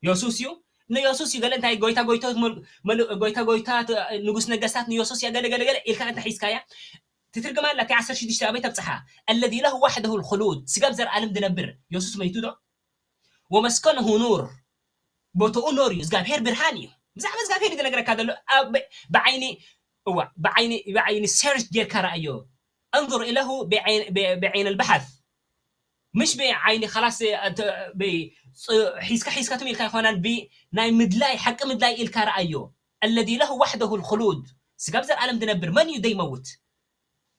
የሱስ እዩ ንየሱስ እዩ ገለ እንታይ ጎይታ ጎይታ መል- መል- ጎይታ ጎይታ ት- ንጉስ ነገስታት ንየሱስ እያ ገለ ገለ ገለ ኢልካ እንተ ሒዝካያ ትትርግማ ኣላ እቲ ዓሰርተ ሽዱሽተ ኣበይ ተብፅሓ الذي له وحده الخلود ስጋብ ዘርኣለም ዝነብር የሱስ መይቱ ዶ ومسكنه نور ቦታኡ ኖር እዩ እግዚኣብሔር ብርሃን እዩ ብዛዕባ እግዚኣብሔር ዝነገረካ ዘሎ ኣብ- ብዓይኒ እዋ ብዓይኒ ብዓይኒ ሰርች ጌርካ ረኣዮ انظر إليه بعين بعين البحث مش بعين خلاص ሒዝካ ሒዝካ ትም ኢልካ ይኮናን ብናይ ምድላይ ሓቂ ምድላይ ኢልካ ረኣዮ الذي له وحده الخلود ስጋብ ዘርኣለም ዝነብር መን እዩ ዘይመውት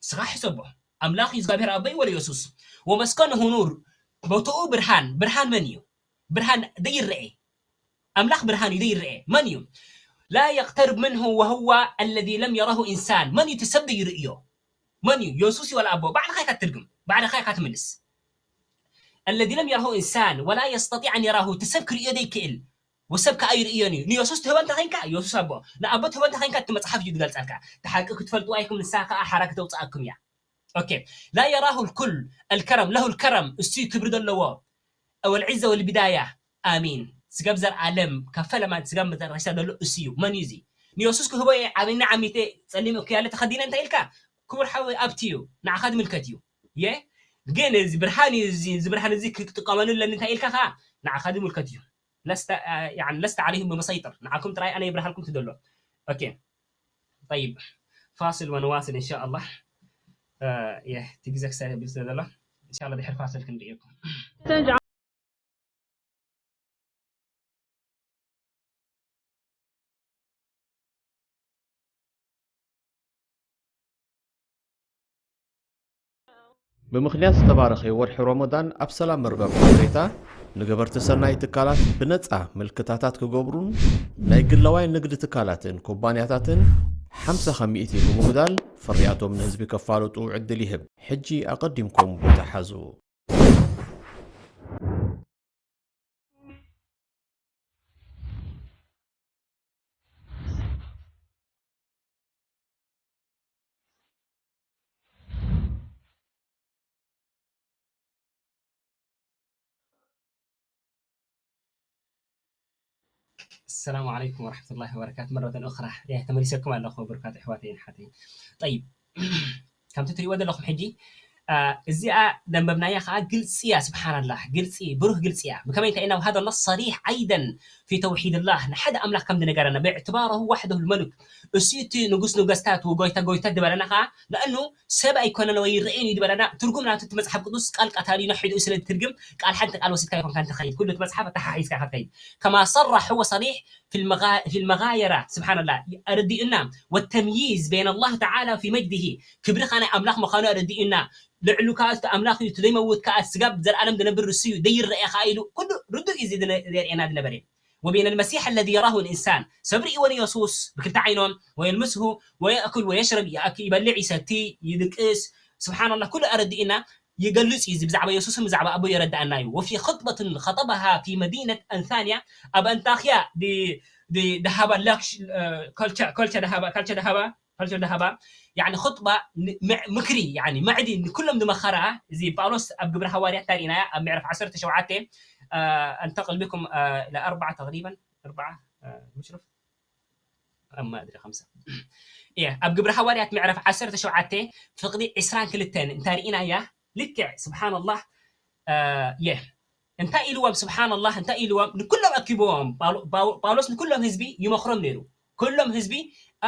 ስኻ ሕሰቦ ኣምላኽ እዩ እግዚኣብሔር ኣቦይ ወለ የሱስ ومسكنه نور ቦታኡ ብርሃን ብርሃን መን እዩ ብርሃን ዘይረኤ ኣምላኽ ብርሃን እዩ ዘይረኤ መን እዩ لا يقترب منه وهو الذي لم يره إنسان መን እዩ እቲ ሰብ ዘይርእዮ መን እዩ የሱስ እዩ ወላ ኣቦ ባዕልኻ ኢካ ትትርግም ባዕልኻ ኢካ ትምልስ الذي لم يره إنسان ولا يستطيع أن يراه እቲ ሰብ ክርእዮ ዘይክእል ወሰብ ከኣ ይርእዮን እዩ ንየሱስ ትህቦ እንተኸንካ የሱስ ኣቦ ንኣቦ ትህቦ እንተኸንካ እቲ መፅሓፍ እዩ ዝገልፀልካ እቲ ሓቂ ክትፈልጥዋ ኢኩም ንስኻ ከኣ ሓራ ክተውፅኣኩም እያ ኦኬ لا يراه الكل الكرم له الكرم እሱ ክብሪ ዘለዎ والعزة والبداية ኣሚን ስጋብ ዘርኣለም ካብ ፈለማ ስጋብ መጨረሻ ዘሎ እሱ እዩ መን እዩ እዚ ንየሱስ ክህቦ እየ ዓብና ዓሚተ ፀሊም እኩያለ ተኸዲነ እንታይ ኢልካ ክቡር ሓወይ ኣብቲ እዩ ንዓኻ ዝምልከት እዩ የ ግን እዚ ብርሃን እዩ እዚ እዚ ብርሃን እዚ ክጥቀመሉ ኣለኒ እንታይ ኢልካ ከዓ ንዓኻ ዝምልከት እዩ ለስተ ለስተ ዓለይህም ብመሰይጥር ንዓኩም ጥራይ ኣነ የብርሃልኩም ትደሎ ኦኬ طيب فاصل ونواصل إن شاء الله የ እቲ ግዜ ክሳብ የብል ስለ ዘሎ إن شاء الله ድሕሪ ፋስል ክንርእየኩም ብምኽንያት ዝተባረኸ ወርሒ ሮሞዳን ኣብ ሰላም መርበብ ሓበሬታ ንገበርቲ ሰናይ ትካላት ብነጻ ምልክታታት ክገብሩን ናይ ግላዋይ ንግዲ ትካላትን ኩባንያታትን ሓምሳ ካብ ሚእቲ ብምጉዳል ፍርያቶም ንህዝቢ ከፋልጡ ዕድል ይህብ። ሕጂ ኣቐዲምኩም ቦታ ሓዙ። السلام عليكم ورحمة الله وبركاته. مرة أخرى، ያ፣ ተመሊሰኩም ኣለኹ ብሩካት ኣሕዋተይን ኣሓተይን። ጠይብ፣ ከምቲ ትሪእዎ ዘለኹም ሕጂ፣ አ፣ እዚኣ ዘንበብናያ ኸዓ ግልፂ እያ፣ ስብሓንላህ፣ ግልፂ፣ ብሩህ ግልፂ እያ። ብከመይ እንታይ ኢና፣ وهذا النص صريح أيضا في توحيد الله፣ ንሓደ ኣምላኽ ከም ዝነገረና፣ باعتباره وحده الملك፣ እሱ እቲ ንጉስ ነገስታት፣ ጎይታ ጎይታት ዝበለና ኸዓ፣ ለእኑ ሰብ ኣይኮነን ወይ ይረኣየን እዩ ዝበለና፣ ትርጉም ናቱ እቲ መፅሓፍ ቅዱስ ቃል ቃል እዩ ነሒዱ ስለ ዝትርግም፣ ቃል ሓንቲ ቃል ወሲድካ ኣይኮንካን ትኸይድ፣ ኩሉ እቲ መፅሓፍ ኣተሓሒዝካ ኢኻ ትኸይድ። كما صرح هو صريح في المغا-، في المغايرة، ስብሓንላህ፣ ኣረዲኡና፣ والتمييز بين الله تعالى في مجده፣ ክብሪ ኸዓ ናይ ኣምላኽ ምዃኑ ኣረዲኡና፣ ልዕሉ ከኣ እቲ ኣምላኽ እዩ፣ እቲ ዘይመውት ከኣ ስጋብ ዘልኣለም ዝነብር ንሱ እዩ፣ ዘይረአ ኸኣ ኢሉ፣ ኩሉ ርዱእ እዩ እዚ ዝነ-፣ ዘርእየና ዝነበረ። وبين المسيح الذي يراه الإنسان، ሰብ ርእይዎ ንየሱስ ብክልተ ዓይኖም፣ ويلمسه ويأكل ويشرب፣ ይኣክ-፣ ይበልዕ፣ ይሰቲ፣ ይድቅስ፣ ስብሓንላህ፣ ኩሉ ኣረዲኡና፣ ይገልጽ እዩ። እዚ ብዛዕባ የሱስን ብዛዕባ ኣቦ የረድኣና እዩ። وفي خطبة خطبها في مدينة أنثاكيا، ኣብ ኣንታክያ ድ-፣ ድ-፣ ደሃባ ላክሽ-፣ እ፣ ኮልቸ-፣ ኮልቸ ደሃባ፣ ካልቸ ደሃባ፣ ካልቸ ደሃባ፣ ያኒ ኹጥባ ን-፣ ምዕ-፣ ምክሪ፣ ያኒ መዕዲ ንኩሎም ዝመኸራ፣ እዚ ጳውሎስ ኣብ ግብረ ሃዋርያት ታሪእናያ፣ ኣብ ምዕራፍ ዓሰርተ ሸውዓተ፣ እ፣ أنتقل بكم، እ፣ إلى أربعة تقريبا، أربعة، እ፣ مشرف؟ أما أدري خمسة. إيه، ኣብ ግብረ ሃዋርያት ምዕራፍ ዓሰርተ ሸውዓተ ፍቕዲ ዕስራን ክልተን እንታይ ርኢናያ? ልክዕ፣ ስብሓንላህ፣ እ፣ የ-፣ እንታይ ኢልዎም? ስብሓንላህ፣ እንታይ ኢልዎም? ንኩሎም ኣኪብዎም። ጳውሎ-፣ ጳው-፣ ጳውሎስ ንኩሎም ህዝቢ ይመኽሮም ነይሩ። ኩሎም ህዝቢ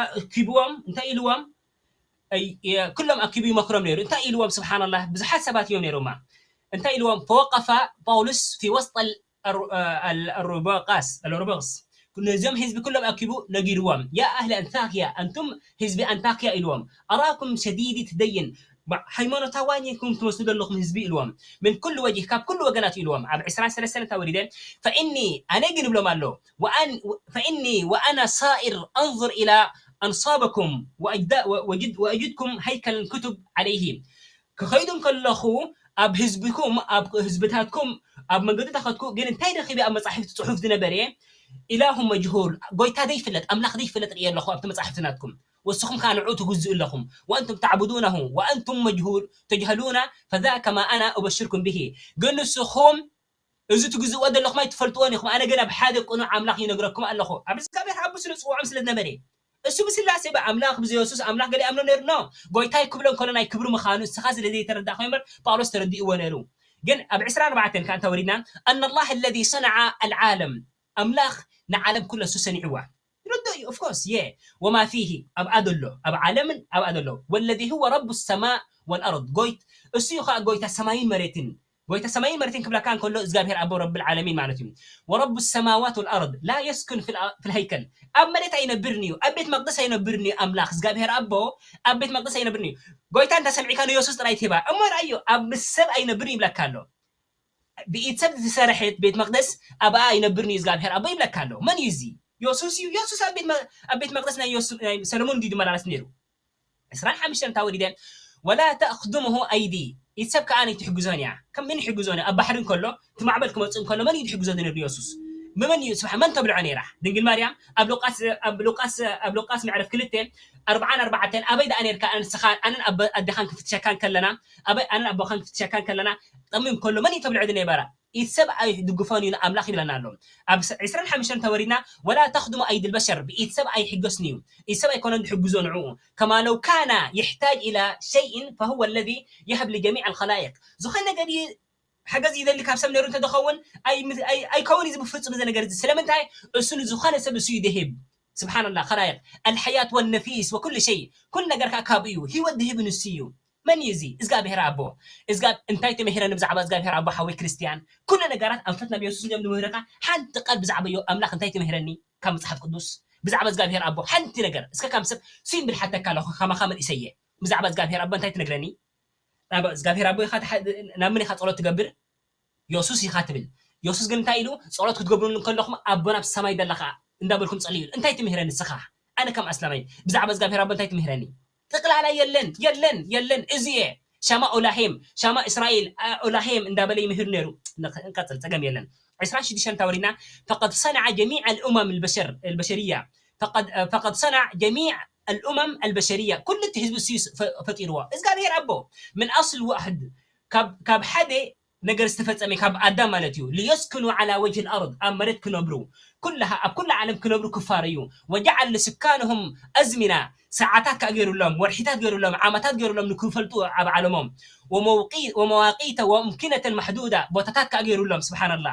ኣኪብዎም፣ እንታይ ኢልዎም? ኣይ-፣ የ-፣ ኩሎም ኣኪቡ ይመኽሮም ነይሩ። እንታይ ኢልዎም? ስብሓንላህ፣ ብዙሓት ሰባት እዮም ነይሮማ። እንታይ ኢልዎም? فوقف ጳውሎስ في وسط ال-፣ الر-، ال-، الرباقس، الرباقس። ነዞም ህዝቢ ኩሎም ኣኪቡ ነጊርዎም። يا أهل أنطاكيا، ኣንቱም ህዝቢ ኣንታክያ ኢልዎም። أراكم شديدي التدين، ሃይማኖታውያን ኢኹም ትመስሉ ዘለኹም ህዝቢ ኢልዎም። من كل وجه، ካብ ኩሉ ወገናት ኢልዎም። ኣብ ዕስራን ሰለስተን ተወሊደ፣ فإني، ኣነ ግን እብሎም ኣሎ፣ وأن-، فإني وأنا سائر أنظر إلى أنصابكم وأجد-، وأجد-، وأجدكم هيكلا كتب عليه. ክኸይዱ እንከለኹ ኣብ ህዝብኩም፣ ኣብ ህዝብታትኩም፣ ኣብ መንገዲ ተኸድኩ፣ ግን እንታይ ረኺበ ኣብ መጻሕፍቲ ጽሑፍ ዝነበረ? إله مجهول፣ ጎይታ ዘይፍለጥ፣ ኣምላኽ ዘይፍለጥ ርእየ ኣለኹ ኣብቲ መጻሕፍቲ ናትኩም። ወስኹም ከኣ ንዕኡ ትግዝኡ ኣለኹም። وأنتم تعبدونه وأنتم مجهول تجهلون، فذاك ما أنا أبشركم به። ግን ንስኹም እዚ ትግዝእዎ ዘለኹም ኣይትፈልጥዎን ኢኹም። ኣነ ግን ኣብ ሓደ ቅኑዕ ኣምላኽ ይነግረኩም ኣለኹ። ኣብ እግዚኣብሔር ኣቦ ስለ ዝጽውዖም ስለ ዝነበረ። እሱ ብስላሴ ብኣምላኽ ብየሱስ ኣምላኽ ገለ ይኣምኖ ነይሩ። ኖ። ጎይታይ ክብሎ እንከሎ ናይ ክብሪ ምዃኑ ንስኻ ስለ ዘይተረዳእካዮ እምበር ጳውሎስ ተረዲእዎ ነይሩ። ግን ኣብ ዕስራን ኣርባዕተን ከኣ እንተወሪድና፣ أن الله الذي صنع العالم፣ ኣምላኽ ንዓለም ኩሉ እሱ ሰኒዕዋ። ርዱእ እዩ፣ of course፣ የ-፣ وما فيه፣ ኣብኣ ዘሎ፣ ኣብ ዓለምን ኣብኣ ዘሎ። والذي هو رب السماء والأرض፣ ጎይት-፣ እሱ እዩ ኸኣ ጎይታ ሰማይን መሬትን። ጎይታ ሰማይን መሬትን ክብለካ እንከሎ እግዚኣብሔር ኣቦ ረብል ዓለሚን ማለት እዩ። ورب السماوات والأرض لا يسكن في الأ-، في الهيكل، ኣብ መሬት ኣይነብርን እዩ፣ ኣብ ቤት መቅደስ ኣይነብርን እዩ። ኣምላኽ እግዚኣብሔር ኣቦ ኣብ ቤት መቅደስ ኣይነብርን እዩ። ጎይታ እንተ ሰሚዕካ ንየሱስ ጥራይ ትህባ እሞ፣ ርኣዮ፣ ኣብ ምስ ሰብ ኣይነብርን ይብለካ ኣሎ። ብኢድ ሰብ ዝተሰርሐት ቤት መቅደስ ኣብኣ ኣይነብርን እዩ እግዚኣብሔር ኣቦ ይብለካ ኣሎ። መን እዩ እዚ? የሱስ እዩ። የሱስ ኣብ ቤት መ-፣ ኣብ ቤት መቅደስ ናይ የሱ-፣ ናይ ሰለሞን ድዩ ዝመላለስ ነይሩ? ዕስራን ሓሙሽተን እንታ ወዲደ፣ ولا تخدمه أيدي، ኢድ ሰብ ከኣ ኣይትሕግዞን እያ። ከም መን ይሕግዞን እዩ? ኣብ ባሕሪ እንከሎ፣ እቲ ማዕበል ክመጽእ እንከሎ፣ መን እዩ ዝሕግዞ ነይሩ? የሱስ። መን እዩ ስብሓ-፣ መን ተብልዖ ነይራ? ድንግል ማርያም። ኣብ ሉቃስ፣ ኣብ ሉቃስ፣ ኣብ ሉቃስ ምዕራፍ ክልተ፣ ኣርብዓን ኣርባዕተን፣ ኣበይ ደኣ ነይርካ ንስኻ፣ ኣነን ኣቦ-፣ ኣዴኻን ክፍትሸካ እንከለና፣ ኣበይ ኣነን ኣቦኻን ክፍትሸካ እንከለና፣ ጠሚም ከሎ መን እዩ ተብልዖ ዝነበረ? ኢድ ሰብ ኣይድግፎን እዩ ንኣምላኽ ይብለና ኣሎ። ኣብ ስ-፣ ዕስራን ሓሙሽተን ተወሪድና፣ ولا تخدم أيدي البشر፣ ብኢድ ሰብ ኣይሕገስን እዩ። ኢድ ሰብ ኣይኮነን ዝሕግዞ ንዕኡ። كما لو كان يحتاج إلى شيء فهو الذي يهب لجميع الخلائق። ዝኾነ ነገር እዩ ሓገዝ ይደሊ ካብ ሰብ ነይሩ እንተዝኸውን፣ ኣይ-፣ ኣይ-፣ ኣይከውን እዩ ብፍጹም እዚ ነገር እዚ። ስለምንታይ? እሱ ንዝኾነ ሰብ እሱ እዩ ዝህብ። ስብሓንላህ፣ خلائق، الحياة والنفيس وكل شيء። ኩሉ ነገር ከኣ ካብኡ እዩ። ህይወት ዝህብ ንሱ እዩ። መን እዩ እዚ? እግዚኣብሔር ኣቦ። እዝጋ-፣ እንታይ ተመሂረኒ ብዛዕባ እግዚኣብሔር ኣቦ ሓወይ ክርስትያን? ኩሉ ነገራት ኣንፈት ናብ የሱስ እዮም ዝምህረካ። ሓንቲ ቃል ብዛዕባ ዮ-፣ ኣምላኽ እንታይ ተመሂረኒ ካብ መጽሓፍ ቅዱስ? ብዛዕባ እግዚኣብሔር ኣቦ ሓንቲ ነገር። እስከ ከም ሰብ ሲምብል ሓተካ ኣለኹ፣ ከማኻ መንእሰየ። ብዛዕባ እግዚኣብሔር ኣቦ እንታይ ትነግረኒ? ናብ እግዚኣብሔር ኣቦ ኢኻ ትሓ-፣ ናብ መን ኢኻ ጸሎት ትገብር? የሱስ ኢኻ ትብል። የሱስ ግን እንታይ ኢሉ? ጸሎት ክትገብሩሉ እንከለኹም ኣቦና ኣብ ሰማይ ዘለኻ እንዳበልኩም ጸልዩ ኢሉ። እንታይ ትምህረኒ ንስኻ? ኣነ ከም ኣስላማይ ብዛዕባ እግዚኣብሔር ኣቦ እንታይ ትምህረኒ? ጠቕላላ የለን፣ የለን፣ የለን። እዚ እየ። ሻማ ኦላሄም፣ ሻማ እስራኤል፣ አ-፣ ኦላሄም እንዳበለ ይምህር ነይሩ። ንኽ-፣ ንቀጽል፣ ጸገም የለን። ዕስራን ሽዱሽተን ተወሪድና፣ فقد صنع جميع الأمم البشر-، البشرية. فقد، فقد صنع جميع الأمم البشرية። ኩሉ እቲ ህዝቢ እሱ እዩ ፈ-፣ ፈጢርዎ። እግዚኣብሔር ኣቦ፣ من أصل واحد። ካብ፣ ካብ ሓደ ነገር ዝተፈጸመ ካብ ኣዳም ማለት እዩ። ሊየስኩኑ ዓላ ወጅሂል ኣርድ፣ ኣብ መሬት ክነብሩ፣ ኩላሃ ኣብ ኩላ ዓለም ክነብሩ ክፋር እዩ። ወጀዓለ ስካንሁም ኣዝሚና፣ ሰዓታት ከኣ ገይሩሎም፣ ወርሒታት ገይሩሎም፣ ዓመታት ገይሩሎም ንክፈልጡ ኣብ ዓለሞም። ወመውቂ- ወመዋቂተ ወእምኪነተን ማሕዱዳ፣ ቦታታት ከኣ ገይሩሎም። ስብሓንላ።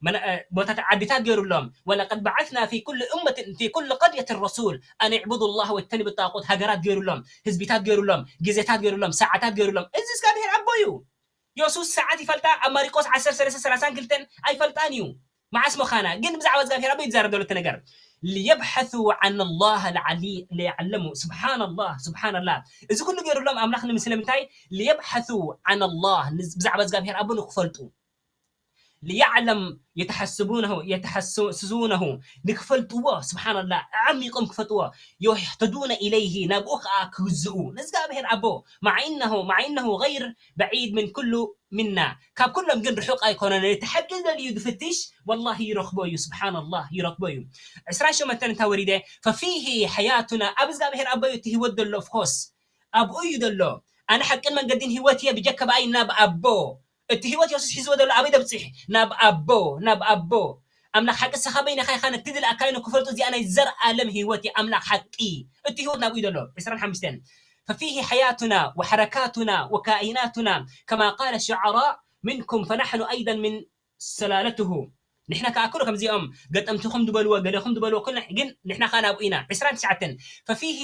መን- እ፣ ቦታታት ዓድታት ገይሩሎም። ወለቀድ በዓትና ፊ ኩል እመትን ፊ ኩል ቀርየትን ረሱል ኣን ዕቡዱ ላህ ወጅተኒቡ ጣቁት፣ ሃገራት ገይሩሎም፣ ህዝቢታት ገይሩሎም፣ ግዜታት ገይሩሎም፣ ሰዓታት ገይሩሎም። እዚ እግዚኣብሔር ኣቦ እዩ። የሱስ ሰዓት ይፈልጣ፣ ኣብ ማሪቆስ ዓሰርተ ሰለስተ ሰላሳን ክልተን ኣይፈልጣን እዩ። መዓስ ምዃና ግን ብዛዕባ እግዚኣብሔር ኣቦ እዩ ዝዛረብ ዘሎ እቲ ነገር። ሊየብሐሱ ዓን ላህ ልዓሊ- ሊያዕለሙ። ስብሓንላህ፣ ስብሓንላህ። እዚ ኩሉ ገይሩሎም ኣምላኽ ንምስለ ምንታይ? ሊየብሐሱ ዓን ላህ፣ ንዝ- ብዛዕባ እግዚኣብሔር ኣቦ ንክፈልጡ። ሊያዕለም የተሐስቡነሁ የተሐስሱነሁ፣ ንክፈልጥዎ። ስብሓንላህ፣ ኣዕሚቆም ክፈልጥዎ። የህተዱነ ኢለይሂ፣ ናብኡ ከዓ ክግዝኡ። ንእግዚኣብሔር ኣቦ። ማዓ ኢነሁ ማዓ ኢነሁ ገይር በዒድ ምን ኩሉ ሚና፣ ካብ ኩሎም ግን ርሑቕ ኣይኮነን። እቲ ሓቂ ዝደልዩ ዝፍትሽ ወላሂ ይረኽቦ እዩ። ስብሓንላህ፣ ይረኽቦ እዩ። ዕስራን ሸሞንተን እንታ ወሪደ፣ ፈፊሂ ሓያቱና፣ ኣብ እግዚኣብሔር ኣቦ እዩ እቲ ህይወት ዘሎ። ኦፍኮርስ ኣብኡ እዩ ዘሎ። ኣነ ሓቅን መንገድን ህይወት እየ፣ ብጀካ ብኣይ ናብ ኣቦ። እቲ ህይወት የሱስ ሒዝዎ ዘሎ ኣበይ ደብፅሕ? ናብ ኣቦ፣ ናብ ኣቦ። ኣምላኽ ሓቂ ንስኻ በይንኻ ኢኻ፣ ነቲ ዝለኣካዮ ንክፈልጡ፣ እዚኣ ናይ ዘርኣለም ህይወት እያ። ኣምላኽ ሓቂ፣ እቲ ህይወት ናብኡ እዩ ዘሎ። ዕስራን ሓሙሽተን ፈፊሂ ሓያቱና ወሐረካቱና ወካኢናቱና ከማ ቃለ ሸዓራ ምንኩም ፈናሕኑ ኣይደን ምን ሰላለትሁ። ንሕና ከኣ ኩሉ ከምዚኦም ገጠምትኹም ዝበልዎ፣ ገለኹም ዝበልዎ ኩሉ፣ ግን ንሕና ከኣ ናብኡ ኢና። ዕስራን ትሽዓተን ፈፊሂ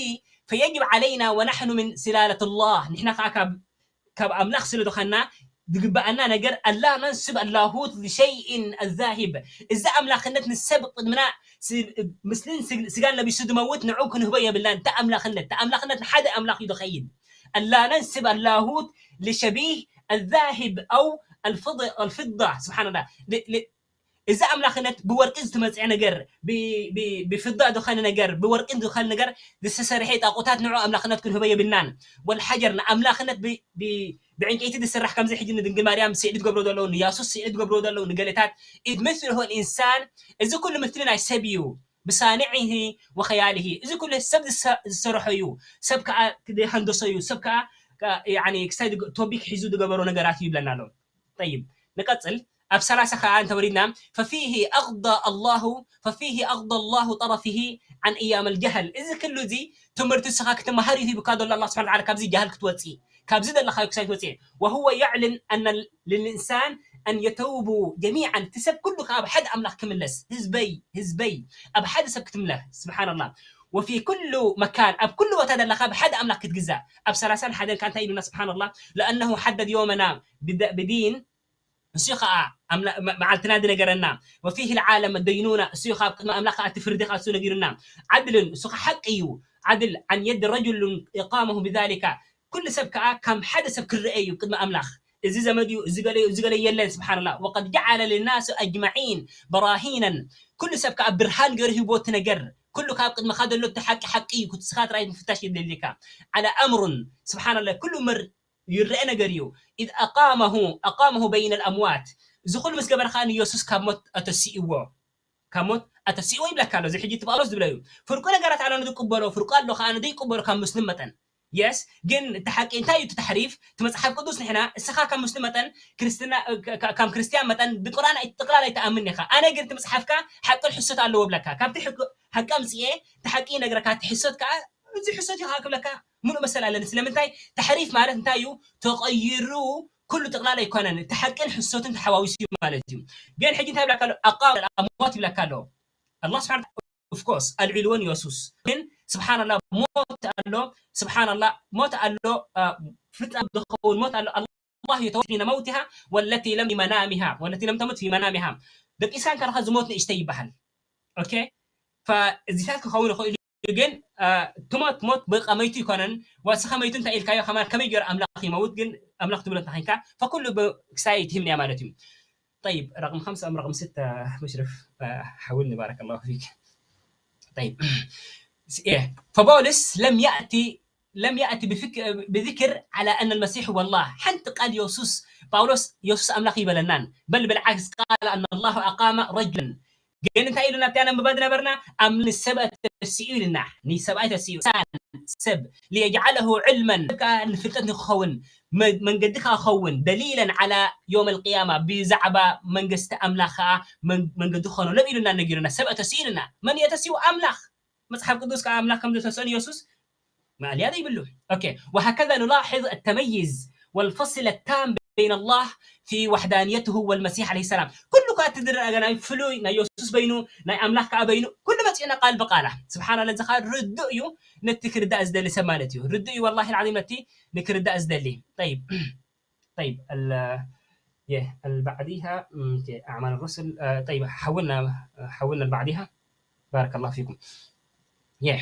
ፈየጅብ ዓለይና ወናሕኑ ምን ስላለትላህ። ንሕና ከኣ ካብ ካብ ኣምላኽ ስለ ዝኾንና ዝግበኣና ነገር ኣላ ነንስብ ኣላሁት ልሸይእን ኣዛሂብ። እዚ ኣምላኽነት ንሰብ ቅድምና ስ- ምስልን ስግ- ስጋን ለቢሱ ዝመውት ንዑ ክንህቦ የብልናን። እቲ ኣምላኽነት፣ እቲ ኣምላኽነት ንሓደ ኣምላኽ እዩ ዝኸይድ። ኣላ ነንስብ ኣላሁት ልሸቢህ ኣዛሂብ ኣው ኣልፍض- ኣልፍዳ። ስብሓንላ። ል- ል- እዚ ኣምላኽነት ብወርቂ ዝተመፅአ ነገር፣ ብ- ብ- ብፍዳ ዝኾነ ነገር፣ ብወርቂ ዝኾነ ነገር ዝተሰርሐ ጣቁታት ንዑ ኣምላኽነት ክንህቦ የብልናን። ወልሓጀር ንኣምላኽነት ብ- ብ- ብዕንጨይቲ ዝስራሕ ከምዚ ሕጂ ንድንግል ማርያም ስእሊ ትገብሮ ዘለዉ፣ ንያሱስ ስእሊ ትገብሮ ዘለዉ፣ ንገሌታት ኢድ ምስልሁ ልኢንሳን፣ እዚ ኩሉ ምትሊ ናይ ሰብ እዩ። ብሳንዒሂ ወኸያሊሂ፣ እዚ ኩሉ ሰብ ዝሰ- ዝሰርሖ እዩ። ሰብ ከኣ ዝሃንደሶ እዩ። ሰብ ከኣ ከ- ያኒ ክሳይ ዝገ- ቶፒክ ሒዙ ዝገበሮ ነገራት እዩ ይብለና ኣሎ። ጠይብ፣ ንቀጽል። ኣብ ሰላሳ ከኣ እንተወሪድና፣ ፈፊሂ ኣቕዳ ኣላሁ ፈፊሂ ኣቕዳ ኣላሁ ጠረፊሂ ዓን እያም ኣልጀህል። እዚ ኩሉ እዚ ትምህርቲ ንስኻ ክትመሃር እዩ ሂቡካ ዘሎ ኣላህ ስብሓን ወተዓላ፣ ካብዚ ጀህል ክትወጽእ፣ ካብዚ ዘለኻዮ ክሳይ ትወጽእ። ወሁወ የዕልን ኣነ ልልኢንሳን ኣን የተውቡ ጀሚዓን፣ እቲ ሰብ ኩሉ ካብ ሓደ ኣምላኽ ክምለስ። ህዝበይ፣ ህዝበይ፣ ኣብ ሓደ ሰብ ክትምለኽ። ስብሓንላህ። ወፊ ኩሉ መካን፣ ኣብ ኩሉ ቦታ ዘለኻ ብሓደ ኣምላኽ ክትግዛእ። ኣብ ሰላሳን ሓደን ከኣ እንታይ ኢሉና? ስብሓንላህ። ለኣነሁ ሓደድ ዮመና ብደ- ብዲን፣ እሱ ከዓ ኣምላ- መ- መዓልትና ዝነገረና። ወፊህ ልዓለም ደይኑና፣ እሱ ከዓ ኣብ ቅድሚ ኣምላኽ ከዓ እቲ ፍርዲ ከዓ እሱ ነጊሩና። ዓድልን፣ እሱ ከዓ ሓቂ እዩ። ዓድል ዓን የድ ረጁልን ኢቃመሁ ብዛሊካ፣ ኩሉ ሰብ ከዓ ከም ሓደ ሰብ ክረአ እዩ ቅድሚ ኣምላኽ። እዚ ዘመድ እዩ፣ እዚ ገለ እዩ፣ እዚ ገለ የለን። ስብሓንላህ። ወቀድ ጀዓለ ልናስ ኣጅማዒን በራሂነን፣ ኩሉ ሰብ ከዓ ብርሃን ገይሩ ሂቦ እቲ ነገር። ኩሉ ካብ ቅድመኻ ዘሎ እቲ ሓቂ ሓቂ እዩ፣ ስኻ ጥራይ ምፍታሽ የድልየካ። ዓላ ኣምሩን፣ ስብሓንላህ፣ ኩሉ ምር ይረአ ነገር እዩ። ኢዝ ኣቃመሁ ኣቃመሁ በይነ ልኣምዋት፣ እዚ ኩሉ ምስ ገበረ ከዓ ንየሱስ ካብ ሞት ኣተሲእዎ። ካብ ሞት ኣተሲእዎ ይብለካ ኣሎ። እዚ ሕጂ እቲ ጳውሎስ ዝብሎ እዩ። ፍርቁ ነገራት ኣነ ንዝቅበሎ፣ ፍርቁ ኣሎ ከኣ ንዘይቅበሎ ካብ ሙስሊም መጠን። የስ፣ ግን እቲ ሓቂ እንታይ እዩ? እቲ ተሕሪፍ፣ እቲ መጽሓፍ ቅዱስ ንሕና፣ እስኻ ካብ ሙስሊም መጠን፣ ክርስትና፣ ካ- ካ- ካብ ክርስትያን መጠን፣ ብቁርኣን ኣይ- ጥቕላል ኣይትኣምን ኢኻ። ኣነ ግን እቲ መጽሓፍካ ሓቅን ሕሶት ኣለዎ ብለካ። ካብቲ ሕቅ- ሓቂ ኣምጽኤ፣ እቲ ሓቂ ይነግረካ፣ እቲ ሕሶት ከኣ፣ እዚ ሕሶት እዩ ከኣ ክብለካ፣ ምሉእ መሰል ኣለኒ። ስለምንታይ? ተሕሪፍ ማለት እንታይ እዩ? ተቐይሩ፣ ኩሉ ጥቕላል ኣይኮነን። እቲ ሓቅን ሕሶትን ተሓዋዊሱ እዩ ማለት እዩ። ግን ሕጂ እንታይ ይብለካ ኣሎ? ኣቃመ ኣልኣምዋት ይብለካ ኣሎ። ኣላህ ስብሓን ኦፍኮርስ ኣልዒልዎን የሱስ። ግን ስብሓንላ፣ ሞት ኣሎ። ስብሓንላ፣ ሞት ኣሎ። አ፣ ፍጻም ዝኸውን ሞት ኣሎ። ኣላህ የተወፊ ሒነ መውቲሃ ወለቲ ለም ፊ መናሚሃ፣ ወለቲ ለም ተሙት ፊ መናሚሃ። ደቂስካ እንከለኻ ዝሞት ንእሽተይ ይበሃል። ኦኬ፣ ፈእዚታት ክኸውን ይኽእል እዩ። ግን አ፣ ትሞት ሞት በቃ መይቱ ይኮነን። ወስኻ መይቱ እንታይ ኢልካዮ ከማን ከመይ ገይሩ ኣምላኽ ይመውት? ግን ኣምላኽ ትብሎ እንተኾይንካ ፈኩሉ ብ- ክሳይ ትህምንያ ማለት እዩ። طيب، رقم خمسة أم رقم ستة مشرف؟ آه، حولني، بارك الله فيك. طيب. إيه، فبولس لم يأتي لم يأتي بفك- بذكر على أن المسيح هو الله. ሓንቲ ቃል የሱስ ጳውሎስ የሱስ ኣምላኽ ይበለናን። بل بالعكس قال أن الله أقام رجلا. ግን እንታይ ኢሉ ናብቲ ኣነንብባ ዝነበርና ኣብ ንሰብኣይ ተሲኡ ኢልና። ንሰብኣይ ተሲኡ። ሳን ሰብ፣ ليجعله علما፣ ከኣ ንፍልጠት ንክኸውን፣ መ-፣ መንገዲ ከኣ ክኸውን፣ دليلا على يوم القيامة፣ ብዛዕባ መንግስቲ ኣምላኽ ከኣ መን-፣ መንገዲ ክኾነሎም ኢሉና ነጊሩና። ሰብ ኣተሲኡ ኢሉና። መን እየ ተሲኡ? ኣምላኽ። መጽሓፍ ቅዱስ ከኣ ኣምላኽ ከም ዝተስኦ ንየሱስ ማእለያ ዘይብሉ። ኦኬ፣ وهكذا نلاحظ التميز والفصل التام بين الله في وحدانيته والمسيح عليه السلام። ኩሉ ከኣ እቲ ዝረኣ ናይ ፍሉይ ናይ የሱስ በይኑ፣ ናይ ኣምላኽ ከኣ በይኑ፣ ኩሉ መጺኡና ቃል ብቃላ። ስብሓን ኣላ፣ እዚ ከኣ ርዱእ እዩ፣ ነቲ ክርዳእ ዝደሊ ሰብ ማለት እዩ። ርዱእ እዩ፣ ወላሂ العظيم፣ ነቲ ንክርዳእ ዝደሊ። طيب. طيب، ال-، يه، البعديها، م، أوكي، أعمال الرسل، آه، طيب، حولنا، حولنا البعديها. بارك الله فيكم. يه.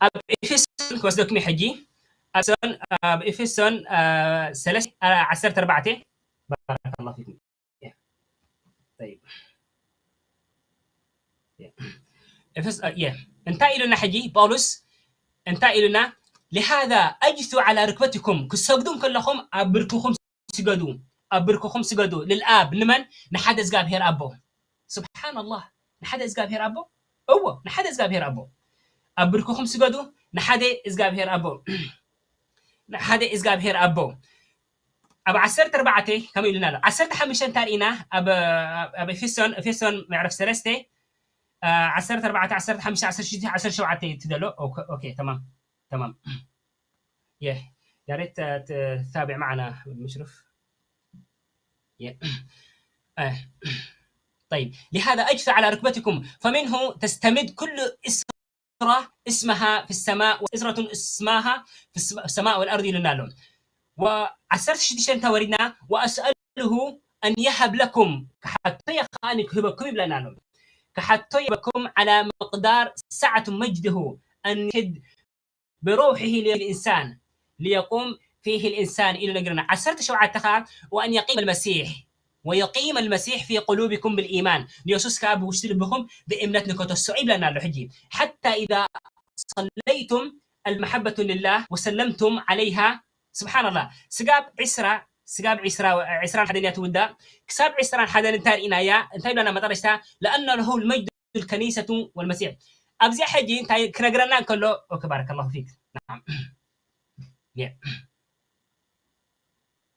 ኣብ ኤፌሶን ክወስደኩም እየ ሕጂ። ኣብ ኤፌሶን፣ ኣብ ኤፌሶን፣ አ፣ ሰለስተ፣ አ፣ ዓሰርተ ኣርባዕተ። بارك الله فيكم. يه. طيب. يه. ኤፌስ-፣ አ፣ የ። እንታይ ኢሉና ሕጂ ጳውሎስ? እንታይ ኢሉና? لهذا اجثوا على ركبتكم፣ ክሰግዱ እንከለኹም ኣብ ብርክኹም ስገዱ፣ ኣብ ብርክኹም ስገዱ። للآب፣ ንመን? ንሓደ እግዚኣብሔር ኣቦ። ስብሓንላህ፣ ንሓደ እግዚኣብሔር ኣቦ። እዎ፣ ንሓደ እግዚኣብሔር ኣቦ። ኣብ ብርክኹም ስገዱ፣ ንሓደ እግዚኣብሔር ኣቦ። ንሓደ እግዚኣብሔር ኣቦ። ኣብ ዓሰርተ ኣርባዕተ ከምኡ ኢሉና ኣሎ። ዓሰርተ ሓሙሽተ እንታ ርኢና፣ ኣብ፣ ኣብ ኤፌሶን፣ ኤፌሶን ምዕራፍ ሰለስተ፣ አ፣ ዓሰርተ ኣርባዕተ፣ ዓሰርተ ሓሙሽተ፣ ዓሰርተ ሽዱሽተ፣ ዓሰርተ ሸውዓተ እዩ እቲ ዘሎ። ኦኬ፣ ኦኬ፣ ተማም፣ ተማም። يه. يا ريت تتابع معنا مشرف. يه. آه. طيب، لهذا اجثوا على ركبتكم، فمنه تستمد كل إسرة اسمها في السماء، وإسرة اسمها في السم-، السماء والأرض ኢሉና ኣሎ። ወ-፣ ዓሰርተ ሽዱሽተ እንተ ወሪድና፣ وأسأله أن يهب لكم، ክሓቶ እየ ከኣ ክህበኩም ይብለና ኣሎ። ክሓቶ እየ ክህበኩም على مقدار سعة مجده أن يحد بروحه للإنسان ليقوم فيه الإنسان ኢሉ ነግረና። ዓሰርተ ሸውዓተ ከኣ وأن يقيم المسيح ويقيم المسيح في قلوبكم بالإيمان፣ ንየሱስ ከኣ ብውሽጢ ልብኹም ብእምነት ንከተስዖ ይብለና ኣሎ። ሕጂ حتى إذا صليتم المحبة لله وسلمتم عليها، ስብሓንላህ፣ ስጋብ ዕስራ፣ ስጋብ ዕስራ፣ ዕስራን ሓደን እያ ትውዳእ። ክሳብ ዕስራን ሓደን እንታይ ርኢናያ? እንታይ ብላና መጠረሽታ? لأن له المجد الكنيسة والمسيح። ኣብዚኣ ሕጂ እንታይ ክነግረና እንከሎ፣ ኦኬ፣ ባረከላሁ ፊክ። ናም። የ።